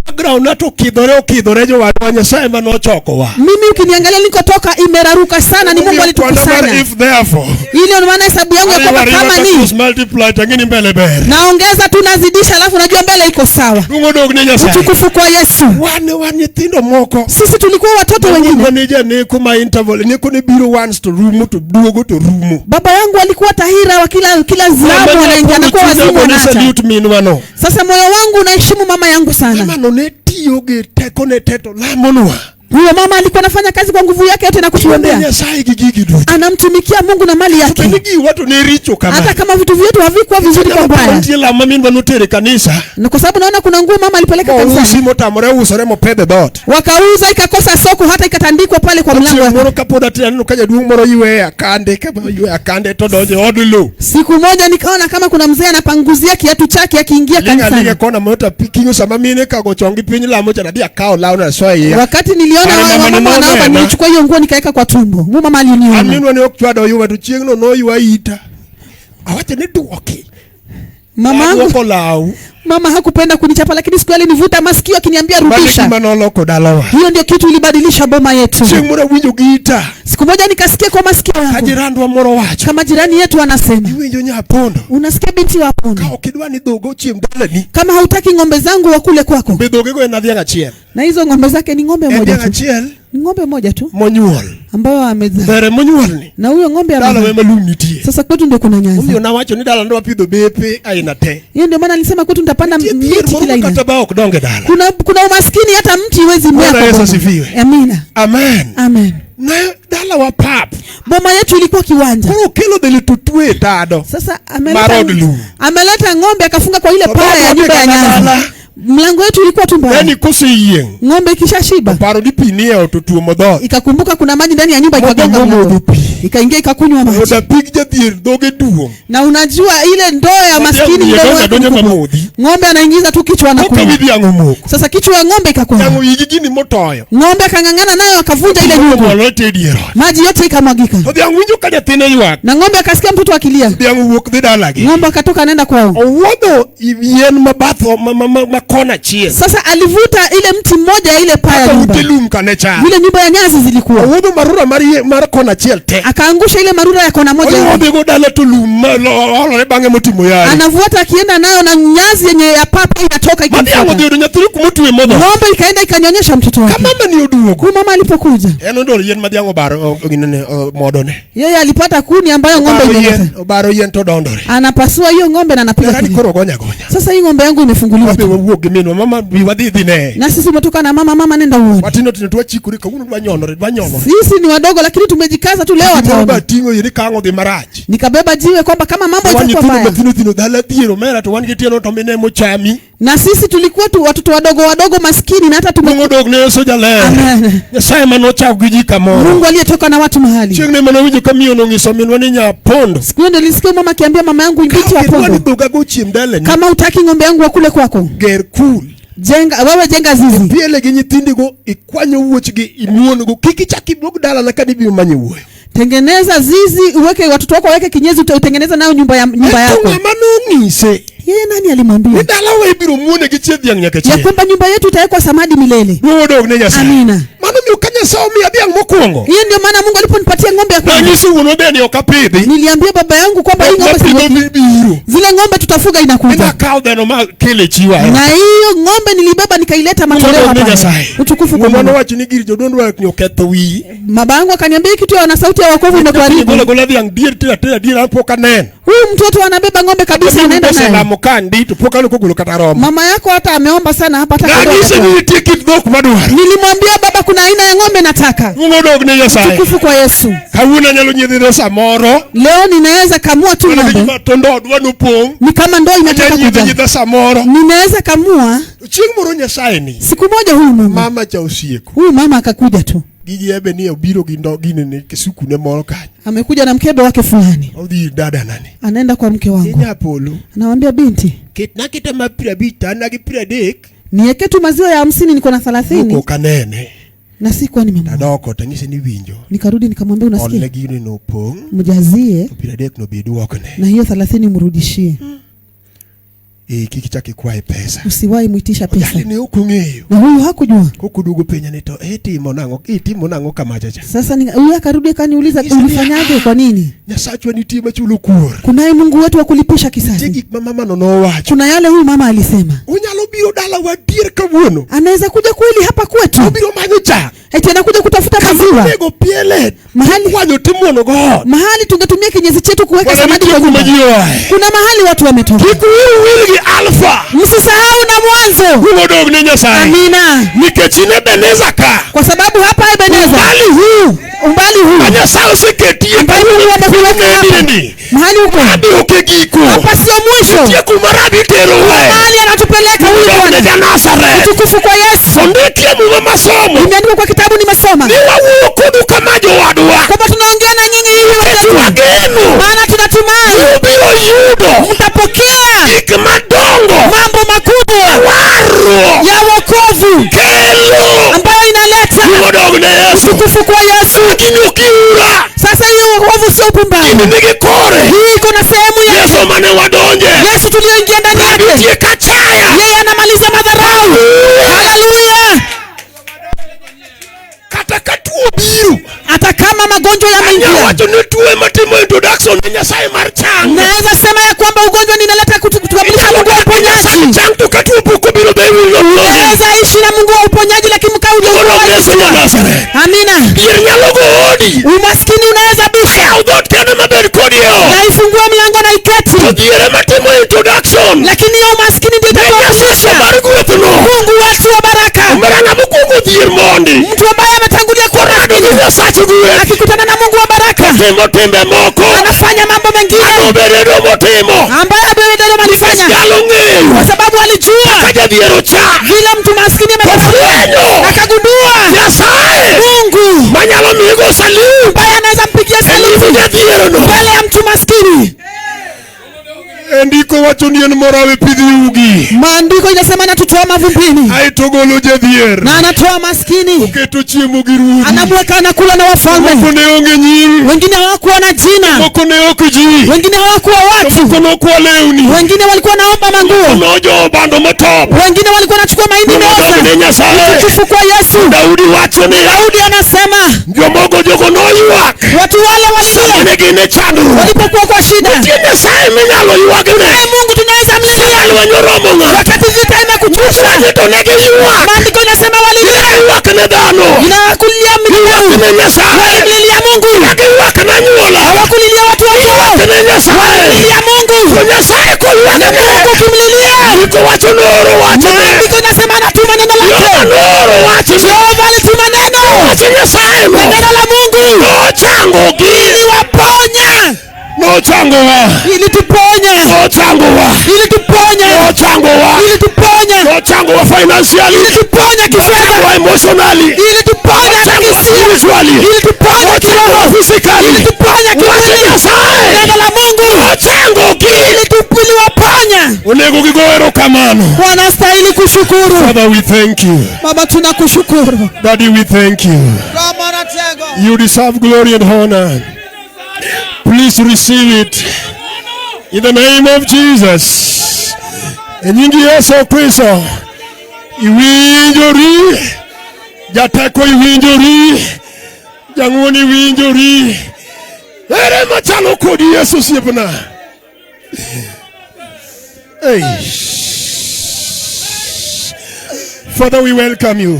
E: Background na to okidhore jowadwa Nyasaye manochokowa.
B: mimi. Ukiniangalia nilikotoka imeraruka sana, ni Mungu
E: Omiyo kwana mar
B: alitukusanya.
E: if therefore.
B: Ili ndio maana hesabu yangu ya
E: Ariwa
B: kwamba
E: ariwa
B: kama
E: ka
B: ni
E: cross multiply tang'e mbele ber.
B: naongeza tu nazidisha, alafu najua mbele iko sawa.
E: Duong' odog ne Nyasaye.
B: Utukufu kwa Yesu.
E: Wan nyithindo moko.
B: Sisi tulikuwa watoto wengine.
E: Mane janeko ma interval neko ne biro once to rumo to duogo to rumo.
B: Baba yangu alikuwa tahira wa kila zamu anaingia anakuwa wazimu anaacha.
E: Salute minwa no.
B: Sasa moyo wangu unaheshimu mama yangu sana.
E: Mama no ne tiyo gi tekone te to lamonwa.
B: Huyo mama alikuwa anafanya kazi kwa nguvu yake yote na
E: Tiyo ne
B: kutuombea.
E: Nyasaye gi gigi duto.
B: Anamtumikia Mungu na mali
E: To
B: yake.
E: ni giwa to ne richo kama.
B: Hata kama vitu vyetu havikuwa vizuri kwa mbaya.
E: Nitie lamo ma minwa notere kanisa.
B: Na kwa sababu naona kuna nguo mama alipeleka
E: Mousi
B: kanisani.
E: motamore usore mopedhe dhoot.
B: Wakauza ikakosa soko hata ikatandikwa pale kwa mlango.
E: Chieng' moro kapod atin aneno ka jaduong' moro yweyo akande kama yweyo akande to donjo e od lo.
B: Siku moja nikaona kama kuna mzee anapanguzia kiatu chake akiingia
E: Ling' aling'a
B: kanisani.
E: kona moro to kinyo sama mine kago chonggi piny lamo cha nadhi akawo lawno asoyo e iye.
B: Wakati niliona
E: Kare
B: wale
E: mama
B: wamama wanaomba,
E: nonena.
B: nilichukua hiyo nguo nikaweka kwa tumbo. Huyo mama
E: An
B: aliniona.
E: minwa ne ok chwad oyuwa to chieng'no noywa ita. Awacho ni duoki.
B: Mama yangu
E: Aduoko law.
B: mama hakupenda kunichapa, lakini siku ile alinivuta masikio akiniambia
E: Mano e
B: rudisha.
E: gima noloko dalawa.
B: Hiyo ndio kitu ilibadilisha boma yetu.
E: Chieng' moro awinjo gi ita.
B: Siku moja nikasikia kwa masikio
E: Ka
B: yangu
E: jirandwa moro wacho.
B: kama jirani yetu anasema,
E: Iwinjo nyapondo.
B: unasikia binti wa
E: Ka
B: Apondo,
E: ok idwa ni dhogo ochiem dalani.
B: kama hautaki ng'ombe zangu wakule kwako.
E: Be dhogego en dhiang' achiel.
B: Na hizo ng'ombe zake ni ng'ombe
E: En
B: moja
E: dhiang'
B: tu,
E: achiel
B: ni ng'ombe moja tu
E: monyuol.
B: ambayo amezaa,
E: Dhere monyuolni.
B: na huyo ng'ombe
E: Dalawa
B: amezaa.
E: ema lum nitie.
B: Sasa kwetu ndio kuna
E: Omiyo
B: nyanza.
E: nawacho ni dala wapidho bepe aina te.
B: Hiyo ndio maana nilisema kwetu nitapanda
E: Nitie dhier
B: miti
E: moro
B: kila
E: ma
B: aina.
E: kata ba ok dong e dala.
B: Kuna umaskini hata mti huwezi mea
E: Bwana
B: kwa
E: Yesu
B: boma.
E: asifiwe.
B: Amina.
E: Amen.
B: Amen.
E: Ne dalawa pap.
B: Boma yetu ilikuwa kiwanja.
E: Koro okelo dhele to twe e tado.
B: Sasa
E: Mar od lum.
B: ameleta ng'ombe akafunga kwa ile
E: To
B: paa ya
E: dhoot
B: nyumba ya
E: kata
B: nyanza.
E: dala.
B: Mlango wetu ulikuwa tu mbaya.
E: Yani koseyieng'
B: Ng'ombe ikishashiba
E: paro ni pi nie ot otuomo dhoot.
B: ikakumbuka kuna maji ndani ya nyumba,
E: Modhi
B: ikagonga
E: momodho
B: mlango,
E: pi.
B: ikaingia ikakunywa maji.
E: Oda pig jadhier dhoge duong'.
B: Na unajua ile ndoo ya maskini
E: Dhiang'
B: mdomo
E: donjo
B: wake
E: adonja
B: mkubwa.
E: mamodhi.
B: Ng'ombe anaingiza tu kichwa
E: Koka
B: anakunywa.
E: wi dhiang' omoko.
B: Sasa kichwa ya ng'ombe
E: Dhiang'
B: ikakwama,
E: oyigi gini motoyo.
B: ng'ombe akang'ang'ana nayo akavunja ile nyungu,
E: Omolore te e dier ot.
B: maji yote ikamwagika,
E: To dhiang' winjo ka nyathine ywak.
B: na ng'ombe akasikia mtoto akilia.
E: Dhiang' owuok dhi dalagi.
B: Ng'ombe akatoka anaenda kwao.
E: Owuodho yien mabatho ma kona achiel.
B: Sasa alivuta ile mti mmoja ya ile paa ya
E: Kaka
B: nyumba,
E: ute lum kane chal.
B: vile nyumba ya nyasi zilikuwa,
E: Owuodho marura mar kona achiel te.
B: akaangusha ile marura ya kona moja,
E: Odhi go dala to lum ma olore bang'e motimo yare.
B: anavuata akienda nayo na nyazi yenye ya paa pia inatoka
E: Ma dhiang' odhi
B: ikimfuata.
E: yudo nyathine kumotwe modho.
B: Ng'ombe ikaenda ikanyonyesha mtoto
E: Ka
B: wake.
E: mama ni oduogo.
B: Huyu mama alipokuja,
E: En ondolo yien ma dhiang' obaro ginene modone.
B: yeye alipata kuni ambayo ng'ombe
E: Obaro
B: imeleta,
E: yien, obaro yien to dondore.
B: anapasua hiyo ng'ombe na anapiga
E: Derani
B: kelele.
E: koro gonya gonya.
B: Sasa hii ng'ombe yangu imefunguliwa
E: Wabe
B: tu.
E: wawuok gi minwa mama bi wadhi dhi ne.
B: Na sisi umetoka na mama, mama nenda uone.
E: Watindo tindo to wachikore kawuono dwa nyonore dwa nyonore.
B: Sisi ni wadogo lakini tumejikaza tu, leo
E: Gimoro
B: wataona.
E: ba ting'o yien ka ang' odhi marach.
B: Nikabeba jiwe kwamba kama mambo
E: Wan
B: itakuwa
E: nyithindo
B: mbaya,
E: mathindo thindo dala dhier omera to wan gi tieno to mine mochami.
B: na sisi tulikuwa tu watoto wadogo wadogo maskini, na hata
E: Duong'
B: tume
E: odog ne Yesu jaler.
B: Amen.
E: Nyasaye manochako gi ji kamoro.
B: Mungu aliyetoka na watu mahali.
E: Chieng' ne manowinjo ka miyo nong'iso minwa ni nyapondo.
B: Siku hiyo nilisikia mama akiambia mama yangu
E: Ka
B: binti wa
E: ok idwa ni
B: pondo,
E: dhoga go chiem dalani,
B: kama utaki ng'ombe yangu wakule kwako,
E: ger kul.
B: jenga wewe, jenga zizi,
E: Piele gi nyithindigo ikwanyo wuochgi imuon-go kik ichak iduog dalana ka dibiro manyo wuoyo.
B: tengeneza zizi, uweke watoto wako waweke kinyezi, utengeneze nayo nyumba ya nyumba
E: To
B: yako.
E: ng'ama nong'ise
B: Yeye nani
E: ni
B: alimwambia
E: dalawa ibiro muone gi chieth dhiang' nyaka
B: ya
E: chieng'.
B: kwamba nyumba yetu itawekwa samadi milele?
E: Duong' odog ne Nyasaye.
B: Amina.
E: Mano miyo ka Nyasaye omiya dhiang' mokwongo.
B: Hiyo ndio maana Mungu aliponipatia ng'ombe ya kwanza,
E: Nanyiso wuonwa be ni ok apidhi.
B: niliambia baba yangu kwamba hii ng'ombe
E: Mapidho
B: siweki.
E: biro.
B: Zile ng'ombe tutafuga inakuja,
E: Nakawo dheno ma kele chiwa.
B: na hiyo ng'ombe nilibeba nikaileta matoleo
E: Duong' odog ne
B: hapa.
E: Nyasaye.
B: Utukufu kwa
E: Wuonwa
B: Mungu.
E: nowacho ni gir jodondwa ni oketho wiyi.
B: Baba yangu akaniambia hii kitu ya wana sauti ya wokovu imekuharibu.
E: Gola gola dhiang' dier tera tera dier an pok aneno.
B: Huyu mtoto anabeba ng'ombe kabisa, anaenda naye.
E: Oselamo Olamo kandi to pok aneno kogolo kata rombo.
B: Mama yako hata ameomba sana hapa hata
E: Nanyise
B: kondoo
E: ni
B: hajatoa.
E: nitie kit dhok madwaro.
B: Nilimwambia baba kuna aina ya ng'ombe nataka.
E: Duong' odog ne Nyasaye.
B: Tukufu kwa Yesu.
E: Kawuono anyalo nyiedhe dho samoro.
B: Leo ninaweza kamua tu
E: Mana
B: ng'ombe.
E: gima to ndoo dwa nopong'.
B: Ni kama ndoo inataka
E: Anyalo nyiedhe
B: kujaa.
E: nyiedha samoro.
B: Ninaweza kamua.
E: Chieng' moro Nyasaye ni.
B: Siku moja huyu Mungu.
E: Mama cha osieko.
B: Huyu mama akakuja tu.
E: Gigi ebe ni obiro gi ndo ginene kisuku ne moro kanyo.
B: Amekuja na mkebe wake fulani.
E: Odhi ir dada nani.
B: Anaenda kwa mke wangu.
E: Inya polo.
B: Anamwambia binti,
E: Ketna keta ma 50 to an gi 30.
B: niweke tu maziwa ya 50 niko na
E: Moko
B: 30
E: ok anene.
B: na sikuwa nimemwona.
E: Tadoko tanyise ni winjo.
B: Nikarudi nikamwambia
E: Olne
B: unasikia?
E: gino no pong'.
B: Mjazie
E: To 30 no be duokne.
B: na hiyo 30 mrudishie.
E: E kik ichak ikwaye pesa.
B: Usiwahi mwitisha pesa.
E: Jali ne ok ong'eyo.
B: Na huyu hakujua.
E: Kokoduogo penja ni to itimo nang'o? Itimo nang'o kamacha cha?
B: Sasa huyu akarudi akaniuliza ulifanyaje kwa nini?
E: Nyasachwa nitie machulo kuor.
B: Kunaye Mungu wetu wa kulipisha
E: Nitie
B: kisasi.
E: gik ma mamano nowacho.
B: Kuna yale huyu mama alisema.
E: Unyalo biro dalawa adier kawuono.
B: Anaweza kuja kweli hapa kwetu.
E: Obiro manyo chak.
B: Eti anakuja kutafuta maziwa.
E: Onego piele.
B: Mahali
E: Kwanyo timuono go ot.
B: mahali tungetumia kinyesi chetu kuweka
E: Bwana
B: samadi
E: nitie
B: kwa
E: kuma
B: nyumba.
E: ji oaye.
B: Kuna mahali watu wametoka.
E: Kik wiu wil gi Alfa.
B: Msisahau na mwanzo.
E: Duong' odog ne Nyasaye.
B: Amina.
E: Nikech in Ebeneza ka.
B: Kwa sababu hapa Ebeneza
E: Umbali huu.
B: umbali huu
E: Ma Nyasaye oseketie.
B: ambaye Mungu amekuweka hapa
E: Ni.
B: mahali huko
E: Rabi ok e giko.
B: hapa sio mwisho.
E: Nitie kuma rabi terowae.
B: Mahali anatupeleka huyu
E: Duong' ne
B: Bwana.
E: ja-Nazareth.
B: Utukufu kwa Yesu.
E: Ondikie muma masomo.
B: Imeandikwa kwa kitabu nimesoma
E: Ni wawuoyo kodu kama jowadwa.
B: kwamba tunaongea na nyinyi hivi
E: Nikech
B: wenzetu,
E: wageno.
B: maana tunatumai
E: Ubiro yudo.
B: mtapokea
E: Gik madongo.
B: mambo makubwa
E: Warruok.
B: ya wokovu
E: Kelo.
B: ambayo inaleta
E: Duong' odog ne Yesu.
B: utukufu kwa Yesu.
E: Lakini okiura.
B: Sasa hiyo wokovu sio
E: Gini
B: upumbavu,
E: nigi kore.
B: hii iko na sehemu yake.
E: Yesu mane wadonje.
B: Yesu tuliyoingia ndani yake,
E: Nitie kachaya.
B: yeye anamaliza madharau. Haleluya!
E: Kata ka tuo biro.
B: Hata kama magonjwa yameingia,
E: Anyawacho ni tuo ema timo introduction ne Nyasaye mar chang.
B: naweza sema ya kwamba ugonjwa ninaleta kututambulisha Mungu wa uponyaji.
E: Chang to ka tuo pok obiro be iwinjo node.
B: Naweza ishi na Mungu wa uponyaji, lakini mkaa
E: Duong' odog ne Yesu ma Nazareth.
B: Amina.
E: Dhier nyalo go odi.
B: Umaskini unaweza bisha
E: Yaw dhoot kende mabed kodi e ot.
B: na ifungue mlango na
E: To
B: iketi,
E: dhier ema timo introduction.
B: lakini hiyo umaskini ndio
E: Ne Nyasaye
B: itakayokulisha.
E: mar gwethno.
B: Mungu wetu wa baraka,
E: Omera ng'ama okuongo dhier mondi.
B: mtu ambaye ametangulia kuwa
E: Korado gi
B: maskini
E: Nyasach gweth.
B: akikutana na Mungu wa baraka
E: Timo timbe moko.
B: anafanya mambo mengine
E: Obededo motimo.
B: ambayo Abednedo alifanya,
E: Nyalo ng'eyo.
B: kwa sababu alijua
E: Ka jadhier ocha.
B: vile mtu maskini ametafutwa,
E: Ofwenyo.
B: akagundua
E: Nyasaye.
B: Mungu
E: Manyalo miyigo salute.
B: ambaye anaweza mpigia
E: E nyim
B: saluti
E: jadhierono.
B: mbele ya mtu maskini.
E: Ndiko wacho ni en morawe pidh yugi.
B: Maandiko inasema anatutoa mavumbini
E: Aeto golo jadhier.
B: na anatoa maskini,
E: Oketo chiemo gi ruodhi.
B: anamweka anakula na
E: Moko
B: wafalme.
E: ne onge nying.
B: Wengine hawakuwa na jina,
E: Moko ne ok ji.
B: wengine hawakuwa
E: To
B: watu,
E: moko nokwa lewni.
B: wengine walikuwa naomba manguo,
E: Nojowo bando motop.
B: wengine walikuwa nachukua mahindi
E: Duong' odog ne
B: meoza.
E: Nyasaye.
B: Utukufu kwa Yesu.
E: Daudi wacho niya.
B: Daudi anasema
E: Jomogo jogo noywak.
B: watu wale
E: Sama
B: walilia
E: ne gin e chandruok.
B: walipokuwa kwa shida.
E: Nitie Nyasaye minyalo ywagne.
B: Naye Mungu tunaweza
E: Sama
B: mlilia
E: lweny oromo ng'ato.
B: wakati vita imekuchosha.
E: Wacho to ne giywak.
B: Maandiko inasema walilia,
E: Giywak ne dhano.
B: inawakulia
E: Giywak
B: milio,
E: ne Nyasaye.
B: walimlilia Mungu,
E: Giywak ne anyuola.
B: hawakulilia watu
E: Giywak
B: wao,
E: ne Nyasaye.
B: walimlilia Mungu.
E: To Nyasaye koywakne.
B: Mungu ukimlilia,
E: Ndiko wacho nooro wachne.
B: maandiko inasema anatuma neno
E: Jehova
B: lake.
E: nooro wachne.
B: Jehova alituma neno,
E: Wach Nyasaye no.
B: na neno la Mungu
E: Nochangogi.
B: iliwaponya,
E: Nochangowa.
B: ilituponya,
E: Nochangowa.
B: ilituponya,
E: Nochangowa.
B: ilituponya,
E: Nochangowa financially.
B: ilituponya kifedha,
E: Nochangowa emotionally.
B: ilituponya hata
E: Nochangowa
B: kihisia,
E: spiritually.
B: ilituponya
E: Nochangowa
B: kiroho,
E: physically.
B: ilituponya
E: Wach
B: kimwili.
E: Nyasaye.
B: Neno la Mungu
E: Nochangogi.
B: iliwaponya.
E: Onego gigo erokamano.
B: Wanastahili kushukuru.
E: Father, we thank you.
B: Baba, tunakushukuru.
E: Daddy, we thank you. You deserve glory and honor. Please receive it. In the name of Jesus. E nying Yesu Kristo. Iwinjori. Jateko iwinjori. Jang'uono iwinjori. Ere machalo kodi Yesu osiepna. Hey. Father, we welcome you.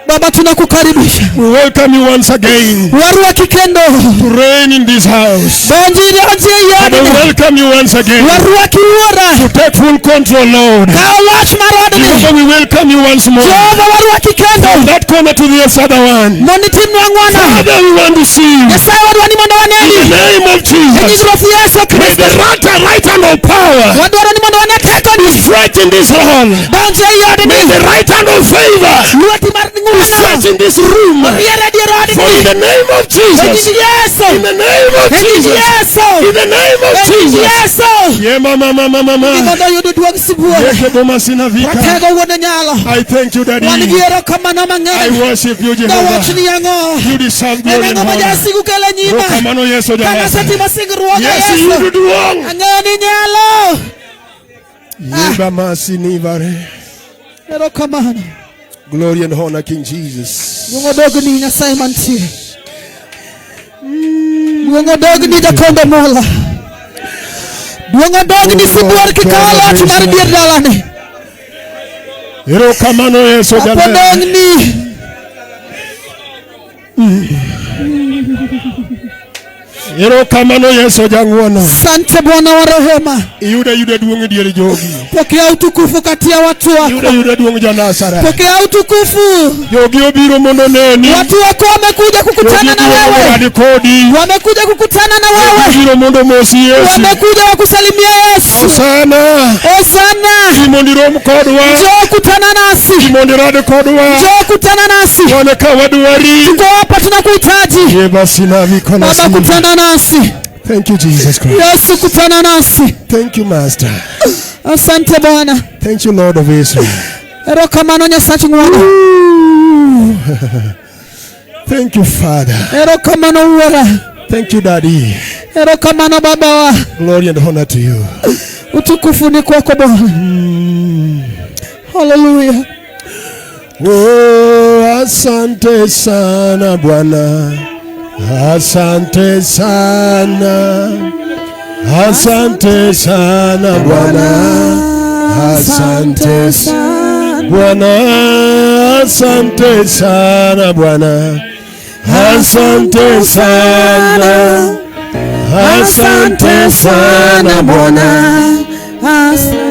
B: Baba, tunakukaribisha.
E: We welcome you once again
B: Warwaki kendo.
E: to reign in this house.
B: Donji donji
E: And we
B: yodni.
E: welcome you once again
B: Warwaki wuora.
E: to take full control, Lord.
B: Kaw loch mar odni.
E: Jehovah, we welcome you once more.
B: Jehova, warwaki kendo.
E: From that corner to the other one.
B: Mondo itimnwa ng'wono.
E: Father, we want to see you.
B: Nyasaye wadwa ni mondo
E: In
B: waneni.
E: the name of
B: E nying
E: Jesus.
B: Ruoth Yesu
E: May
B: Kristo.
E: the right hand of power
B: Wadwaro ni mondo wane tekoni.
E: stretch in this hall.
B: Donji ei odni.
E: May the right hand of favor
B: Lweti mar ng'wono.
E: stretch in this room.
B: Riere dier
E: For in
B: odni.
E: the name of
B: E nying
E: Jesus.
B: Yesu.
E: In the name of
B: E nying
E: Jesus.
B: Yesu.
E: In the name of
B: E nying
E: Jesus.
B: Yesu.
E: Yeah, mama, mama, mama.
B: Mondo oyud duong' sibuor.
E: Yeke boma sina vika.
B: Ratego wuon nyalo.
E: I thank you,
B: Wan gi
E: Daddy.
B: erokamano
E: I
B: mang'eny.
E: worship you,
B: Dawach
E: Jehovah.
B: ni ang'o?
E: You deserve
B: En
E: glory and
B: ang'o ma
E: honor.
B: jasigu kelo nyima?
E: Rokamano Yesu
B: Ka
E: Jawar.
B: nasetimo singruok
E: Yesu
B: Yesu.
E: yudo duong'.
B: Ang'eyo ni nyalo.
E: Yeba masini vare.
B: Erokamano.
E: Glory and honor, King Jesus.
B: Duong' odogni Nyasaye mantie. Duong' odogni Jakombe Mola. Duong' odogni sibuor kikawo loch mar dier dalani.
E: Erokamano Yesu
B: Apo
E: Jaler.
B: dong'ni.
E: Erokamano Yesu Jang'wono.
B: Sante Bwana wa rehema.
E: Iyudo ayuda duong' e dier jogi.
B: Pokea utukufu kati ya watu
E: Iyudo
B: wako.
E: ayuda duong' jo-Nazareth.
B: Pokea utukufu.
E: Jogi obiro mondo oneni.
B: Watu wako wamekuja
E: Jogi
B: kukutana na
E: obiro mondo
B: wewe.
E: orad kodi.
B: Wamekuja kukutana na
E: Jogi
B: wewe.
E: obiro mondo omosi Yesu.
B: Wamekuja wakusalimia Yesu.
E: Hosana.
B: Hosana.
E: Bi mondo irom kodwa.
B: Njoo kutana nasi.
E: Bi mondo irad kodwa.
B: Njoo kutana nasi.
E: Wan ka wadwari.
B: Tuko hapa tunakuhitaji.
E: Yeba sina mikono
B: Baba,
E: sina.
B: kutana nasi.
E: Thank you, Jesus Christ.
B: Yesu, kutana nasi.
E: Thank you, Master.
B: Asante Bwana.
E: Thank you, Lord of Israel.
B: Erokamano Nyasach ng'wono.
E: Thank you, Father.
B: Erokamano Wuora.
E: Thank you, Daddy.
B: Erokamano Babawa.
E: Glory and honor to you.
B: Utukufu ni kwako Bwana. Haleluya.
E: Oh, asante sana Bwana. Asante sana. Asante sana Bwana. Asante sana Bwana. Asante sana Bwana. Asante sana. Asante sana Bwana.
B: Asante.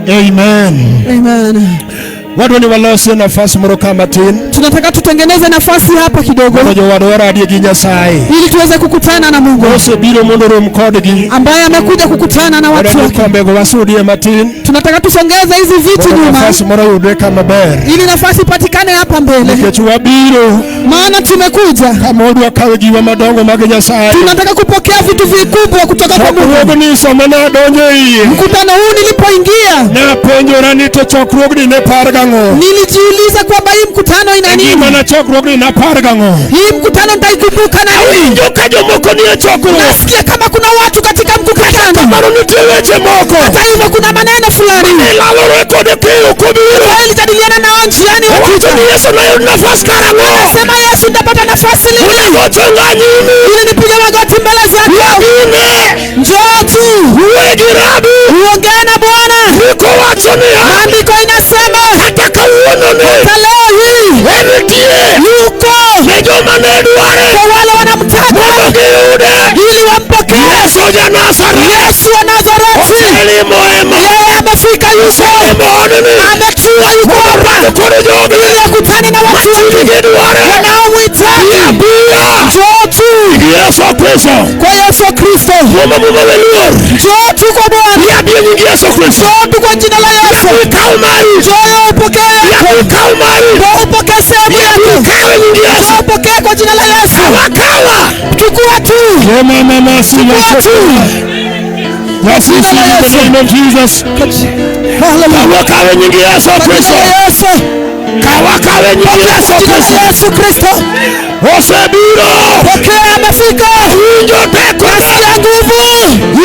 E: Amen.
B: Amen.
E: Wadwa ni walosie nafas moro ka matin
B: Tunataka tutengeneze nafasi hapa kidogo
E: mondo jowadwa oradie gi Nyasaye
B: ili tuweze kukutana na Mungu
E: mosebiro mondo orom kodgi.
B: ambaye amekuja kukutana na
E: Wadwa
B: watu
E: ni
B: wake.
E: kombego wasudie matin
B: Tunataka tusongeze hizi viti
E: mondo
B: nyuma
E: nafas moro oyudre kama ber
B: ili nafasi ipatikane hapa mbele,
E: nikech wabiro
B: maana tumekuja,
E: kama wadwa kawo giwa madongo mag Nyasaye.
B: tunataka kupokea vitu vikubwa kutoka kwa Mungu.
E: Chokruogni sama nadonjo iye
B: Mkutano huu nilipoingia,
E: napenjora ni to chokruogni ne par gang'o?
B: nilijiuliza kwamba hii mkutano ina nini?
E: Gimana chokruogni napar gang'o?
B: Hii mkutano nitaikumbuka na nini?
A: Awinjo ka jomoko nie chokruok.
B: Nasikia kama kuna watu katika mkutano.
A: Kamano nitie weche moko.
B: Hata hivyo kuna maneno fulani
A: Ilalore kod piyo kobiro.
B: ambayo nilijadiliana nao njiani
A: Owacho
B: wakija.
A: ni Yesu noyud nafas karang'o?
B: Sema Yesu, nitapata nafasi lini
A: Onego ochunga nyimi.
B: ili nipige magoti mbele zako?
A: Wabine.
B: Njoo tu
A: Wuoye gi Rabi.
B: uongee na Bwana.
A: Ndiko wacho niya.
B: Maandiko inasema
A: Kata kawuononi.
B: hata leo hii
A: En nitie.
B: yuko
A: Ne joma ne dware.
B: kwa wale wanamtaka
A: Mondo giyude.
B: ili wampokee.
A: Yesu ja Nazareth.
B: Yesu wa Nazareti,
A: Oselimo ema.
B: yeye amefika, yuko
A: Oselimo odni.
B: ametua, yuko hapa
A: Orado kod jogi.
B: ili akutane na watu
A: Machungi
B: wake
A: gidware.
B: wanaomhitaji.
A: Abia.
B: Njoo tu
A: Yesu Kristo.
B: kwa Yesu Kristo,
A: Kuom muma weluor.
B: njoo tu kwa Bwana,
A: Yabie nying Yesu Kristo.
B: njoo tu kwa jina la Yesu,
A: Ikaw mari.
B: njoo upokee yako,
A: Ikaw mari.
B: njoo upokee sehemu yako,
A: Ikawe nying Yesu.
B: njoo upokee kwa jina la Yesu.
A: Kawa kawa.
B: Chukua tu,
E: Yema mama sina
B: chukua tu.
E: Just receive in the name of Jesus.
B: Haleluya.
A: Kawa kawe nying Yesu
B: Kwa jina
A: Kristo.
B: la Yesu,
A: Kawa kawe nying Yesu
B: jina
A: Kristo.
B: la Yesu Kristo,
A: Osebiro.
B: pokea, amefika.
A: Winjo tekone.
B: Nasikia nguvu.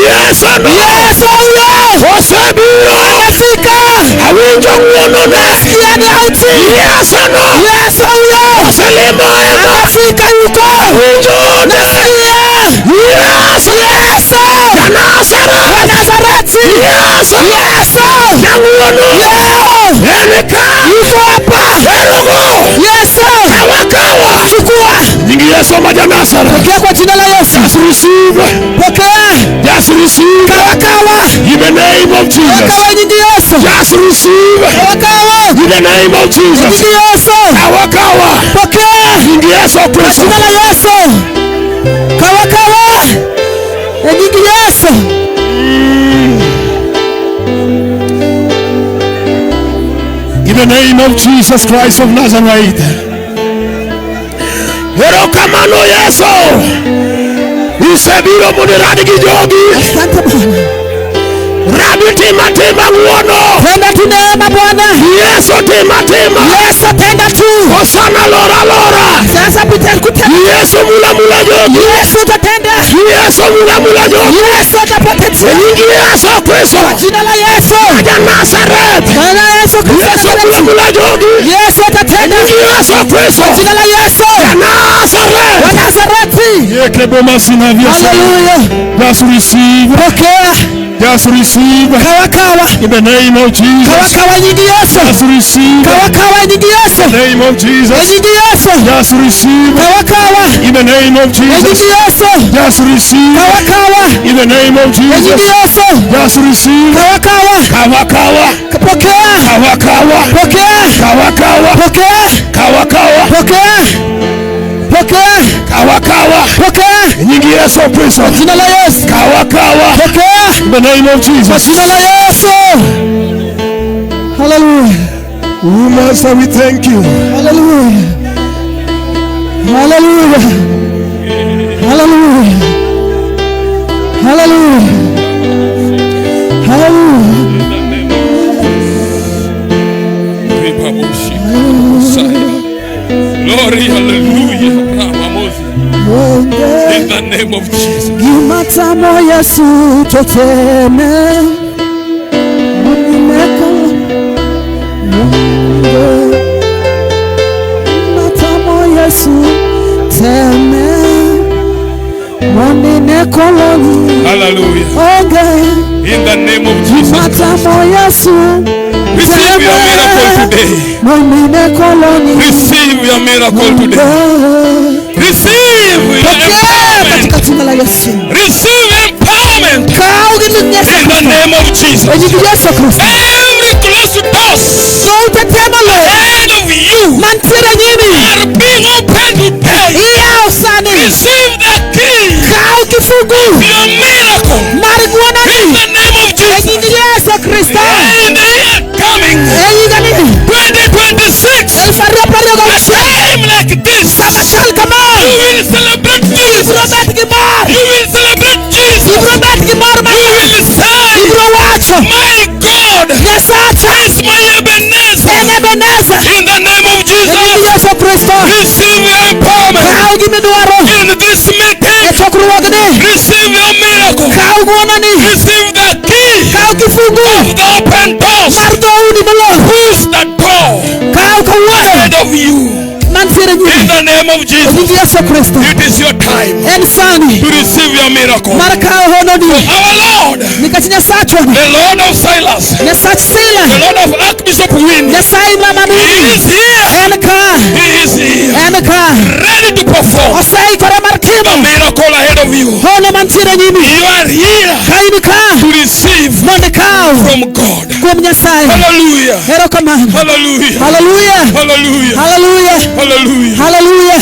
A: Yesu no.
B: Yesu huyo
A: Osebiro.
B: amefika.
A: Awinjo ng'wonone.
B: Sikia sauti.
A: Yesu no.
B: Yesu huyo
A: Oselimo ema.
B: amefika, yuko.
A: Awinjo ne.
B: Nasikia
A: Yesu.
B: Yesu
A: Ja Nazareth.
B: wa Nazareti.
A: Yesu. Yesu.
B: Yesu.
A: Jang'wono.
B: Yeah.
A: En ka.
B: Yuko hapa.
A: Erogo.
B: Yesu.
A: Kawa kawa.
B: Chukua.
E: Nying Yesu ma ja Nazareth.
B: Pokea kwa jina la Yesu.
E: Just receive.
B: Pokea.
E: Just receive.
B: Kawa kawa.
E: In the name of
B: Kawa
E: Jesus.
B: kawa nyingi Yesu.
E: Just receive.
B: Kawa kawa.
E: In the name of Jesus.
B: Nyingi Yesu.
E: Kawa kawa.
B: Pokea.
E: Nying Yesu
B: Kwa
E: Kristo.
B: jina la Yesu. Kawa kawa. Nyingi Yesu.
E: In the name of Jesus Christ of Nazareth.
A: Erokamano Yesu. Isebiro mondo irad gi jogi.
B: Asante Bwana.
A: Rabi tima tima ng'wono.
B: Tenda tu neema Bwana.
A: Yesu tima tima.
B: Yesu tenda tu.
A: Hosana lora lora.
B: Sasa pita kutenda.
A: Yesu mula mula jogi.
B: Yesu utatenda.
A: Yesu mula mula jogi.
B: Yesu atapata.
A: Nying Yesu Kristo.
B: Jina la Yesu.
A: Ja Nazareth.
B: Jina la Yesu Kristo.
A: Yesu mula mula jogi.
B: Yesu atatenda.
A: Nying Yesu Kristo.
B: Jina la Yesu.
A: Ja Nazareth.
B: Wa Nazareti.
E: Hallelujah.
B: Hallelujah.
E: Just receive.
B: Pokea.
E: Just receive.
B: Kawa kawa.
E: In the name of
B: Kawa
E: Jesus.
B: kawa nyingi Yesu.
E: Just receive.
B: Kawa kawa nyingi Yesu.
E: In the name of Jesus.
B: Nyingi Yesu.
E: Just receive.
B: Kawa kawa.
E: In the name of Jesus.
B: Nyingi Yesu.
E: Just receive.
B: Kawa kawa.
E: In the name of
B: Nyingi
E: Jesus.
B: Yesu.
E: Just receive.
B: Kawa kawa.
A: Kawa kawa.
B: Pokea.
A: Kawa kawa.
B: Pokea.
A: Kawa kawa.
B: Pokea.
A: Kawa kawa.
B: Pokea. Pokea.
A: Kawa kawa.
B: Pokea.
A: Nying Yesu Kristo.
B: Jina la Yesu.
A: Kawa kawa.
B: Pokea.
E: In the name of Jesus.
B: Jina la Yesu. Hallelujah.
E: Oh, Master, we thank you.
B: Hallelujah. Hallelujah. Hallelujah. Hallelujah. Hallelujah.
G: Glory, hallelujah. In the name of Jesus.
B: Gimatamo Yesu toteme. Munimeka. Gimatamo Yesu teme. Munine koloni.
G: Hallelujah.
B: Onge.
G: In the name of Jesus.
B: Gimatamo Yesu.
G: Receive your miracle today.
B: Munine koloni.
G: Receive your miracle today. Receive your
B: Pokea katika
G: empowerment.
B: jina la Yesu.
G: Receive empowerment.
B: Kawa
G: In the name of Jesus.
B: Nyingi Yesu Kristo.
G: Every closed door
B: Zote temolo.
G: ahead of you
B: Mantiere nyimi.
G: are being opened today.
B: Iyawo sani.
G: Receive the key.
B: Kaw kifungu.
G: Your miracle.
B: Mar ng'wononi.
G: In the name of Jesus.
B: Nyingi Yesu Kristo.
G: In the year coming.
B: E higani.
G: 2026.
B: 2026.
G: A time like this.
B: Sama chal kama.
G: You will celebrate Jesus.
B: Ibiro bet gi mor.
G: You will celebrate Jesus.
B: Ibiro bet gi mor
G: You will say,
B: Ibiro wacho.
G: My God
B: Nyasacha.
G: is my Ebenezer.
B: En Ebenezer.
G: In the name of
B: E
G: Jesus.
B: nying Yesu Kristo.
G: Receive your empowerment.
B: Kaw gimidwaro.
G: In this
B: E
G: meeting.
B: chokruogni.
G: Receive your miracle.
B: Kaw ng'wononi.
G: Receive the key
B: Kaw kifungu.
G: of the open doors.
B: Mar dhoudi molor.
G: Push the door
B: Kaw kawuono.
G: ahead of you.
B: Mantiere
G: In
B: nyimi.
G: the name of
B: E
G: Jesus.
B: nying Yesu Kristo.
G: It is your time
B: En sani.
G: to receive your miracle.
B: Mar kawo hononi.
G: Our Lord,
B: Nikech Nyasachwani.
G: the Lord of Silas,
B: Nyasach
G: the
B: Sila.
G: Lord of Archbishop Win,
B: Nyasaye mama
G: he
B: Miri.
G: is here.
B: En ka.
G: He is here.
B: En ka.
G: Ready to perform
B: Oseikore mar
G: the
B: timo.
G: miracle ahead of you.
B: Hono mantiere nyimi.
G: You are here
B: Ka in ka.
G: to receive
B: Mondo ikaw.
G: from God.
B: Kuom Nyasaye.
G: Hallelujah.
B: Erokamano.
G: Hallelujah.
B: Hallelujah.
G: Hallelujah.
B: Hallelujah.
G: Hallelujah.
B: Hallelujah.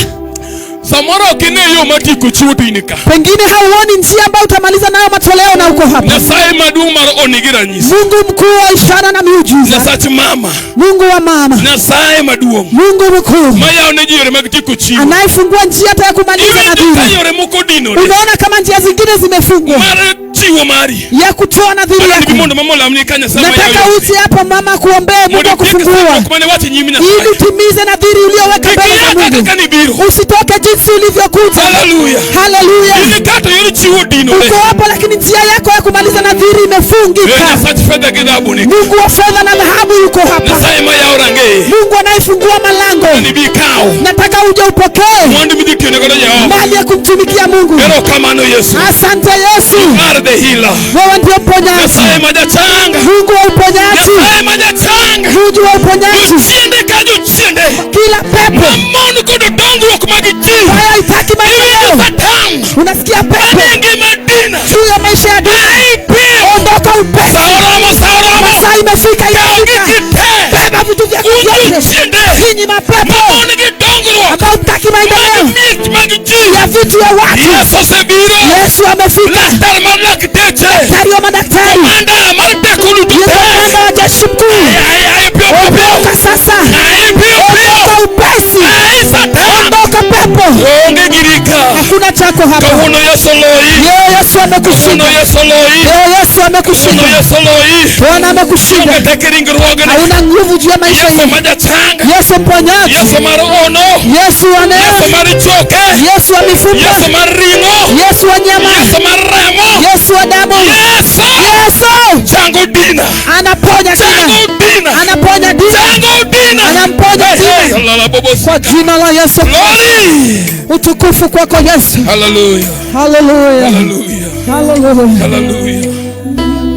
G: Samoro ok ine yo matieko chiwo to in ka.
B: Pengine hauoni njia ambayo utamaliza nayo matoleo na uko hapa.
G: Nyasaye maduong' mar onigi ranyisi.
B: Mungu mkuu wa ishara na miujiza.
G: Nyasach mama.
B: Mungu wa mama.
G: Nyasaye maduong'
B: Mungu mkuu
G: mayawo ne ji yore mag tieko chiwo.
B: anayefungua njia hata ya kumaliza
G: Iwinjo ka
B: nadhiri.
G: yore moko odinore
B: Unaona kama njia zingine zimefungwa
G: mar chiwo mari.
B: ya kutoa nadhiri
G: Adwaro
B: yako.
G: mondo mama olamni ka Nyasaye
B: Nataka
G: mayawo
B: uje hapa mama kuombea Mungu
G: mondo itiek
B: akufungua
G: sanduk mane wacho e nyim
B: ili
G: Nyasaye.
B: utimize nadhiri uliyoweka
G: Kik
B: mbele
G: ia
B: za
G: kaka
B: Mungu.
G: kanibiro.
B: Usitoke jinsi ulivyokuja.
G: Hallelujah.
B: Haleluya.
G: In ka to yor chiwo odinore.
B: Uko hapo lakini njia yako ya kumaliza nadhiri
G: Ee
B: imefungika.
G: Nyasach fedha gi dhahabu ni ka.
B: Mungu wa fedha na dhahabu yuko hapa.
G: Nyasaye mayawo rangeye.
B: Mungu anayefungua malango.
G: Nibi ikaw
B: Nataka uje upokee
G: mwandu midhi tiyone godo Jehova.
B: mali ya kumtumikia Mungu.
G: Erokamano Yesu.
B: Asante Yesu.
G: You are the the healer.
B: Wewe ndiye mponyaji.
G: Nyasaye majachanga.
B: Mungu wa uponyaji.
G: Nyasaye majachanga.
B: Mungu wa uponyaji.
G: Jochiende ka jochiende.
B: Kila pepo
G: Mamon kod dongruok mag ji.
B: ambayo haitaki maendeleo,
G: Satan.
B: unasikia pepo
G: Mane ngima Dina.
B: juu ya maisha ya Dina,
G: Ai piyo.
B: ondoka upesi.
G: Sa oromo, sa oromo.
B: Masaa imefika,
G: Kaw
B: imefika.
G: gigi te.
B: Beba vitu vyako
G: Un
B: vyote,
G: jochiende.
B: ninyi mapepo
G: Mamon gi dongruok
B: ambao mtaki
G: mag
B: maendeleo
G: miech mag ji.
B: ya vitu ya watu.
G: Yesu osebiro.
B: Yesu amefika,
G: Laktar mar lakteche.
B: daktari wa madaktari,
G: Komanda mar teko duto
B: ndiye
G: te.
B: kamanda wa jeshi mkuu.
G: Ai, ai, piyo piyo.
B: Ondoka sasa,
G: Ai, piyo piyo.
B: ondoka upesi,
G: Ai, Satan.
B: ondoka pepo,
G: Onge girika.
B: hakuna chako hapa.
G: Kawuono Yesu oloyi.
B: Leo Yesu
G: Kawuono
B: amekushinda,
G: Yesu oloyi.
B: leo Yesu
G: Kawuono
B: amekushinda,
G: Yesu oloyi.
B: Bwana amekushinda.
G: Onge teko e ringruogni.
B: Hauna nguvu juu ya maisha
G: Yesu
B: hii.
G: majachanga.
B: Yesu mponyaji,
G: Yesu mar ono.
B: Yesu wa
G: Yesu
B: neema,
G: mar choke.
B: Yesu wa mifupa,
G: Yesu mar ring'o.
B: Yesu wa nyama,
G: Yesu mar remo.
B: Yesu wa damu.
G: Yesu.
B: Yesu
G: Chango Dina.
B: anaponya Dina,
G: Chango Dina.
B: anaponya Dina,
G: Chango Dina.
B: anamponya
G: Hey, hey.
B: Dina
G: Lala bobo.
B: kwa jina la Yesu.
G: Glory.
B: Utukufu kwako Yesu.
G: Hallelujah.
B: Haleluya,
G: Hallelujah.
B: haleluya.
G: Hallelujah.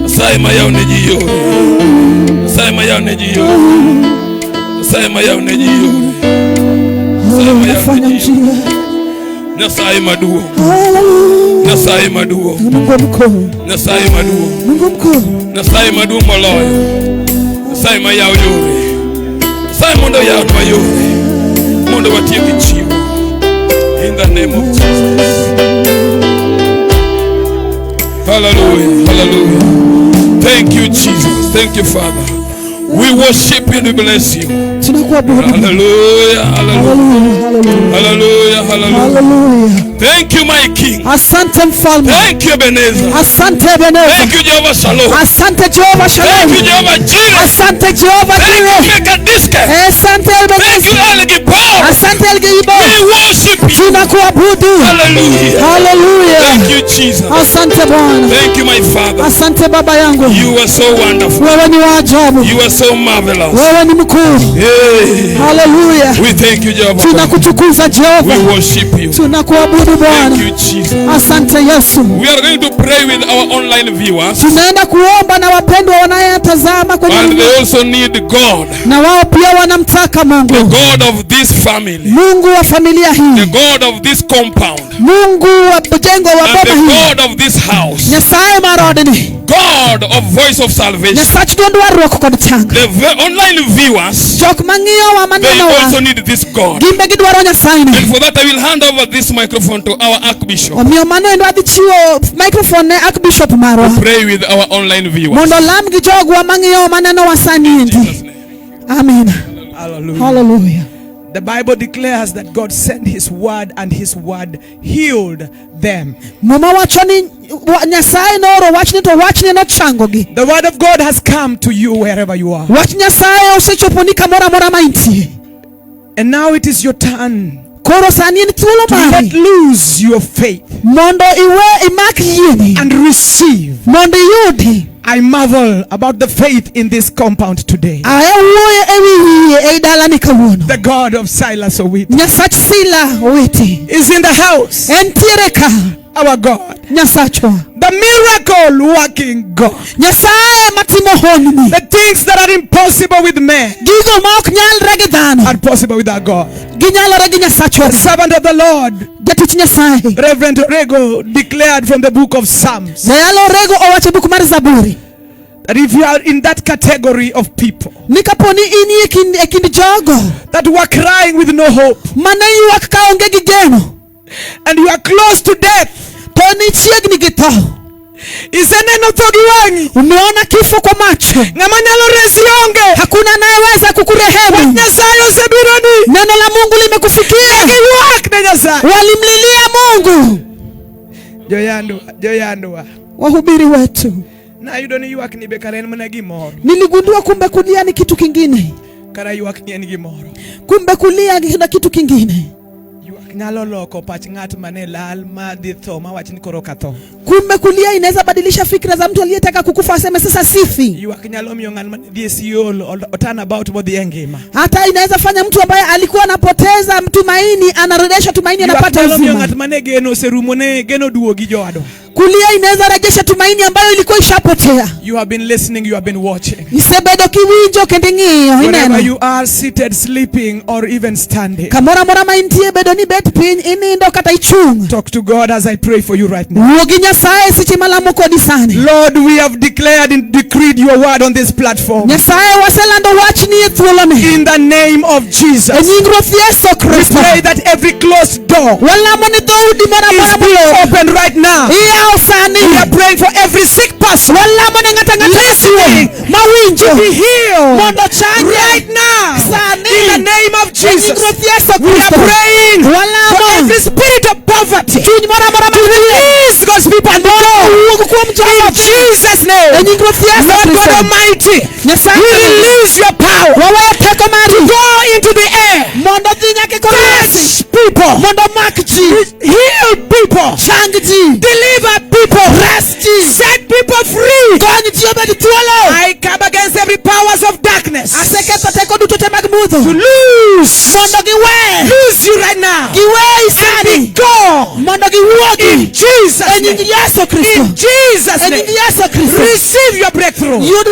G: Nyasaye ma yaw ne ji yore. Nyasaye ma yaw ne ji yore. Nyasaye ma yaw ne ji yore. Nyasaye ma yaw
B: Unafanya
G: ne ji yore.
B: njia.
G: Nyasaye maduong'.
B: Haleluya.
G: Nyasaye maduong'.
B: Mungu mkuu,
G: Nyasaye maduong'.
B: Mungu mkuu.
G: Nyasaye maduong' moloyo. Nyasaye ma yaw yore. Nyasaye mondo oyawnwa yore. Mondo watiek chiwo. In the name of Jesus. Hallelujah. Hallelujah. Thank you, Jesus. Thank you, Father. We worship you and we bless you.
B: Tunakuabudu.
G: Hallelujah. Hallelujah.
B: Haleluya, haleluya,
G: Hallelujah. Hallelujah.
B: haleluya.
G: Thank you, my King.
B: Asante mfalme,
G: Thank you, Ebenezer.
B: asante Ebeneza,
G: Thank you, Jehovah Shalom.
B: asante Jehova
G: Thank
B: Shalom,
G: you, Jehovah Jireh.
B: asante Jehova
G: Thank you,
B: Jireh,
G: Mekadiske.
B: asante
G: Thank you,
B: Ebeneza,
G: El Gibor.
B: asante El Gibor.
G: We worship you.
B: Tunakuabudu.
G: Hallelujah.
B: Haleluya,
G: Thank you, Jesus.
B: asante Bwana,
G: Thank you, my Father.
B: asante Baba yangu,
G: You are so wonderful.
B: wewe ni wa ajabu,
G: You are so marvelous.
B: wewe ni mkuu.
G: Hey.
B: Haleluya,
G: We thank you, Jehovah.
B: tunakutukuza
G: We
B: Jehova,
G: worship you.
B: tunakuabudu
G: Thank
B: Bwana.
G: you, Jesus.
B: Asante Yesu.
G: We are going to pray with our online viewers.
B: Tunaenda kuomba na wapendwa wanayetazama kwenye
G: And they also need God.
B: na wao pia wanamtaka
G: The
B: Mungu,
G: God of this family.
B: Mungu wa familia
G: The
B: hii,
G: God of this compound.
B: Mungu wa jengo wa
G: And the
B: boma hii,
G: God of this house.
B: Nyasaye mar odni,
G: God of voice of salvation.
B: Nyasach duond warruok kod chang.
G: The online viewers,
B: Jok mang'iyowa
G: they
B: manenowa,
G: also need this God.
B: gin be gidwaro Nyasaye ni.
G: And for that, I will hand over this microphone to our Archbishop.
B: Omiyo mano endo adhi chiwo microphone ne Archbishop marwa
G: Pray with our online viewers.
B: mondo olam gi jogwa mang'iyowa manenowa sani endi.
G: Jesus' name.
B: Amen.
C: Hallelujah.
B: Hallelujah.
C: The Bible declares that God sent his word and his word healed them.
B: Muma wacho ni Nyasaye nooro wachne to wachne nochangogi.
C: The word of God has come to you wherever you are.
B: Wach Nyasaye osechoponi kamoro amora ma intie.
C: And now it is your turn
B: Koro sani en thuolo
C: to let
B: mari
C: loose your faith
B: mondo iwe imak yieni
C: and receive.
B: mondo iyudi.
C: I marvel about the faith in this compound today.
B: Aya wuoyo ewi yie ei dalani kawuono.
C: The God of Silas Owiti
B: Nyasach Sila Owiti
C: is in the house.
B: entiere ka
C: Our God,
B: Nyasachwa.
C: the miracle working God.
B: Nyasaye matimo honni.
C: The things that are impossible with men
B: Gigo ma ok nyalre gi dhano
C: are possible with our God.
B: ginyalore gi Nyasachwa.
C: The servant of the Lord,
B: Jatich Nyasaye
C: Reverend Orego, declared from the book of Psalms
B: Jayalo Orego owacho e buk mar Zaburi
C: that if you are in that category of people
B: ni kapo ni in e kind jogo
C: that were crying with no hope
B: mane ywak kaonge gi geno
C: and you are close to death,
B: to nichiegni gi tho.
C: iseneno tho gi wang'i,
B: Umeona kifo kwa macho,
C: ng'ama nyalo resi onge.
B: hakuna anayeweza kukurehemu.
C: Nyasaye osebironi,
B: Neno la Mungu limekufikia,
C: giywak ne Nyasaye.
B: walimlilia Mungu.
C: Joyandwa, joyandwa,
B: Wahubiri wetu,
C: nayudo ni ywak ni be kara en mana gimoro,
B: niligundua kumbe kulia ni kitu kingine,
C: kara ywak ni en gimoro.
B: kumbe kulia ni kitu kingine,
C: Ywak nyalo loko pach ng'at mane lal ma dhi tho mawach ni koro ok atho.
B: kumbe kulia inaweza badilisha fikra za mtu aliyetaka kukufa aseme sasa sifi.
C: Ywak nyalo miyo ng'at mane dhi e Seol oturn about modhi e ngima.
B: Hata inaweza fanya mtu ambaye alikuwa anapoteza mtumaini anarejesha tumaini,
C: Ywak
B: anapata
C: nyalo miyo
B: uzima.
C: ng'at mane geno oserumone geno duogi jowadwa.
B: Kulia inaweza rejesha tumaini ambayo ilikuwa ishapotea.
C: You have been listening, you have been watching.
B: Isebedo kiwinjo kendo ing'iyo
C: Wherever
B: ineno.
C: you are seated, sleeping, or even standing,
B: Kamoro amora ma intie bedo ni bet piny inindo kata ichung'.
C: talk to God as I pray for you right now.
B: Wuo gi Nyasaye seche malamo kodi sani.
C: Lord, we have declared and decreed your word on this platform.
B: Nyasaye waselando wachni e thuoloni.
C: In the name of
B: E
C: Jesus,
B: nying Ruoth Yesu
C: we
B: Kristo.
C: pray that every closed door
B: Walamo ni dhoudi moro
C: is
B: amora
C: being
B: molor.
C: opened right now.
B: Iyawo sani.
C: We are praying for every sick person
B: Walamo ne ng'ato ang'ata
C: Listening.
B: matuo mawinjo
C: to be healed
B: mondo change
C: right now.
B: Sani.
C: In the name of
B: E nying
C: Jesus,
B: Ruoth Yesu
C: we are
B: Kristo.
C: praying for
B: Walamo
C: every spirit of poverty.
B: chuny moro amora
C: To
B: mar
C: release God's people and go.
B: wuog kuom
C: In
B: jogo
C: Jesus'
B: e
C: name.
B: nying Ruoth Yesu
C: Lord God
B: Kristo.
C: Almighty,
B: Nyasaye
C: we release your power
B: waweyo teko mari
C: to go into the air,
B: mondo dhi nyaka e kor lwasi
C: touch people,
B: mondo mak ji
C: heal people,
B: chang ji
C: deliver people,
B: res ji
C: set people free.
B: gony ji obed thuolo.
C: I come against every powers of darkness
B: Aseketho teko duto te mag mudho
C: to lose,
B: mondo giwe
C: lose you right now.
B: giweyi
C: And
B: sani
C: be gone
B: mondo giwuogi
C: in Jesus'
B: e nying
C: name.
B: Yesu Kristo.
C: In Jesus'
B: E nying
C: name.
B: Yesu Kristo.
C: Receive your breakthrough.
B: Yud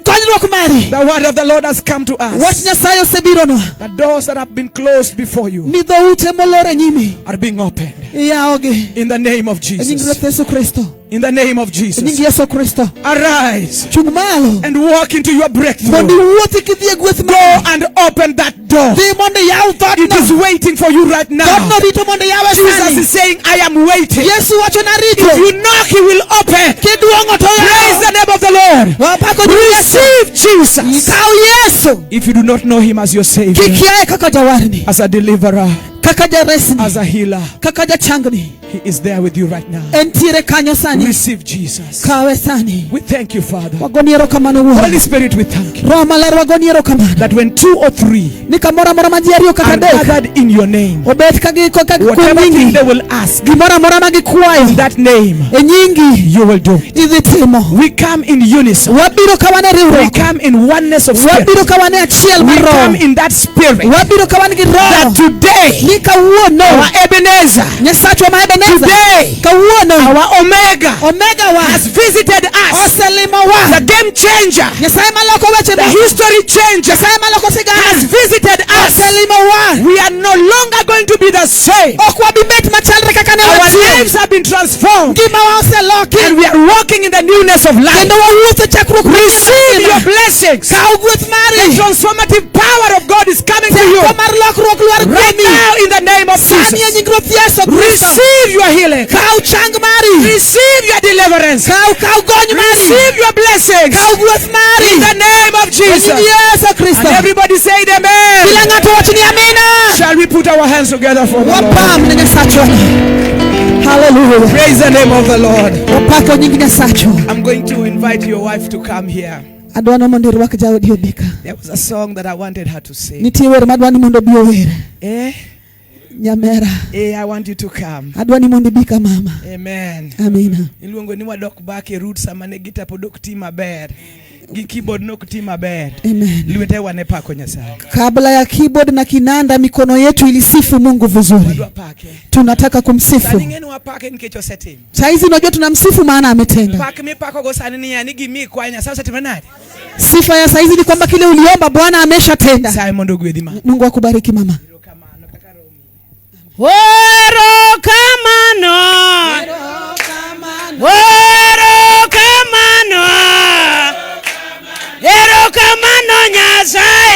B: konyruok mari.
C: The word of the Lord has come to
B: Wach
C: us.
B: Nyasaye osebironwa
C: The doors that have been closed before you
B: ni dhoute molor e nyimi
C: are being opened.
B: iyawogi
C: In the name of
B: e nying
C: Jesus.
B: Ruoth Yesu Kristo.
C: In the name of
B: E nying
C: Jesus.
B: Yesu Kristo.
C: Arise
B: Chung malo
C: and walk into your
B: mondo
C: breakthrough.
B: iwuothi kidhi e gweth
C: Go
B: mari.
C: and open that door.
B: Dhi mondo iyaw
C: It
B: dhoodno.
C: is waiting for you right now.
B: Dhoodno rito mondo iyawe
C: Jesus
B: sani.
C: is saying, I am waiting.
B: Yesu wacho na
C: If
B: rito.
C: you knock, he will open.
B: Kiduong'o to
C: Praise
B: oyawo.
C: the name of the Lord.
B: Wapako nying Yesu.
C: Receive Jesus.
B: Kaw Yesu.
C: If you do not know him as your savior,
B: Kikiaye kaka jawarni,
C: as a deliverer,
B: kaka jaresni,
C: as a healer,
B: kaka jachangni.
C: he is there with you right now.
B: Entiere kanyo sani.
C: Receive Jesus.
B: Kawe sani.
C: We thank you, Father.
B: Wagoni erokamano Wuoro.
C: Holy Spirit, we thank you
B: Roho Maler wagoni erokamano.
C: that when two or three
B: Ni kamoro amora ma ji ariyo kata
C: are
B: adek
C: gathered in your name,
B: obet ka gi ka kuom
C: whatever thing
B: nyingi,
C: they will ask
B: gimoro amora ma gikwayo
C: in that name,
B: e nyingi
C: you will do it.
B: idhi timo.
C: We come in unison.
B: Wabiro ka wan e
C: We
B: riwruok.
C: come in oneness of spirit.
B: Wabiro ka wan e achiel
C: We
B: mar
C: come
B: roho.
C: in that spirit
B: Wabiro ka wan gi roho
C: that today,
B: ni kawuono
C: our Ebenezer,
B: Nyasachwa ma Ebeneza
C: today,
B: kawuono
C: our Omega
B: Omega wa
C: has visited us.
B: oselimowa.
C: The game changer,
B: Nyasaye maloko weche
C: the
B: duto.
C: history changer
B: Nyasaye maloko
C: has
B: sigana
C: visited us.
B: oselimowa.
C: We are no longer going to be the same.
B: Ok wabi bet machalre kaka ne
C: Our
B: wantie.
C: lives have been transformed
B: Ngimawa oseloki
C: and we are walking in the newness of life.
B: kendo wawuotho e chakruok mar
C: Receive your
B: ngima.
C: blessings.
B: Kaw gweth
C: The
B: mari.
C: transformative power of God is coming to you
B: Teko mar lokruok lwar
C: right
B: kuomi
C: now in the name of
B: sani e
C: Jesus.
B: nying Ruoth Yesu Kristo.
C: Receive your healing.
B: Kaw chang mari.
C: Receive your deliverance.
B: Kaw gony mari.
C: Receive your blessings
B: Kaw gweth mari
C: in the name of
B: e
C: Jesus.
B: nying Yesu
C: And
B: Kristo.
C: everybody say
B: Kila
C: amen.
B: ng'ato wach ni amina.
C: Shall we put our hands together for the Lord?
B: Wapam ne Nyasachwa. Hallelujah.
C: Praise the name of the Lord.
B: Wapako nying Nyasachwa.
C: I'm going to invite your wife to come here.
B: Adwa ni mondo irwak jaodi obi ka.
C: There was a song that I wanted her to sing.
B: Nitie wer madwa ni mondo obi ower.
C: Eh?
B: Nyamera.
C: Eh, I want you to come.
B: Adwa ni mondo ibi ka mama.
C: Amen.
B: Amina.
C: Iluongo ni wadok back e root sama ne gita pod ok ti maber. Gi keyboard nok ti maber.
B: Amen.
C: Lwete wane pako Nyasaye.
B: Kabla ya keyboard na kinanda, mikono yetu ilisifu Mungu vizuri.
C: Wadwa pake.
B: Tunataka kumsifu
C: Sani ng'eni wapake nikech osetimo.
B: saizi. Unajua tunamsifu maana ametenda.
C: Pak mipakogo sani ni ya ni gimi ikwayo Nyasaye osetimo nade?
B: Sifa ya saizi ni kwamba kile uliomba Bwana ameshatenda.
C: Nyasaye mondo ogwedhi ma.
B: Mungu akubariki mama.
C: Erokamano kaka romi.
F: Erokamano. Erokamano. Erokamano Nyasaye.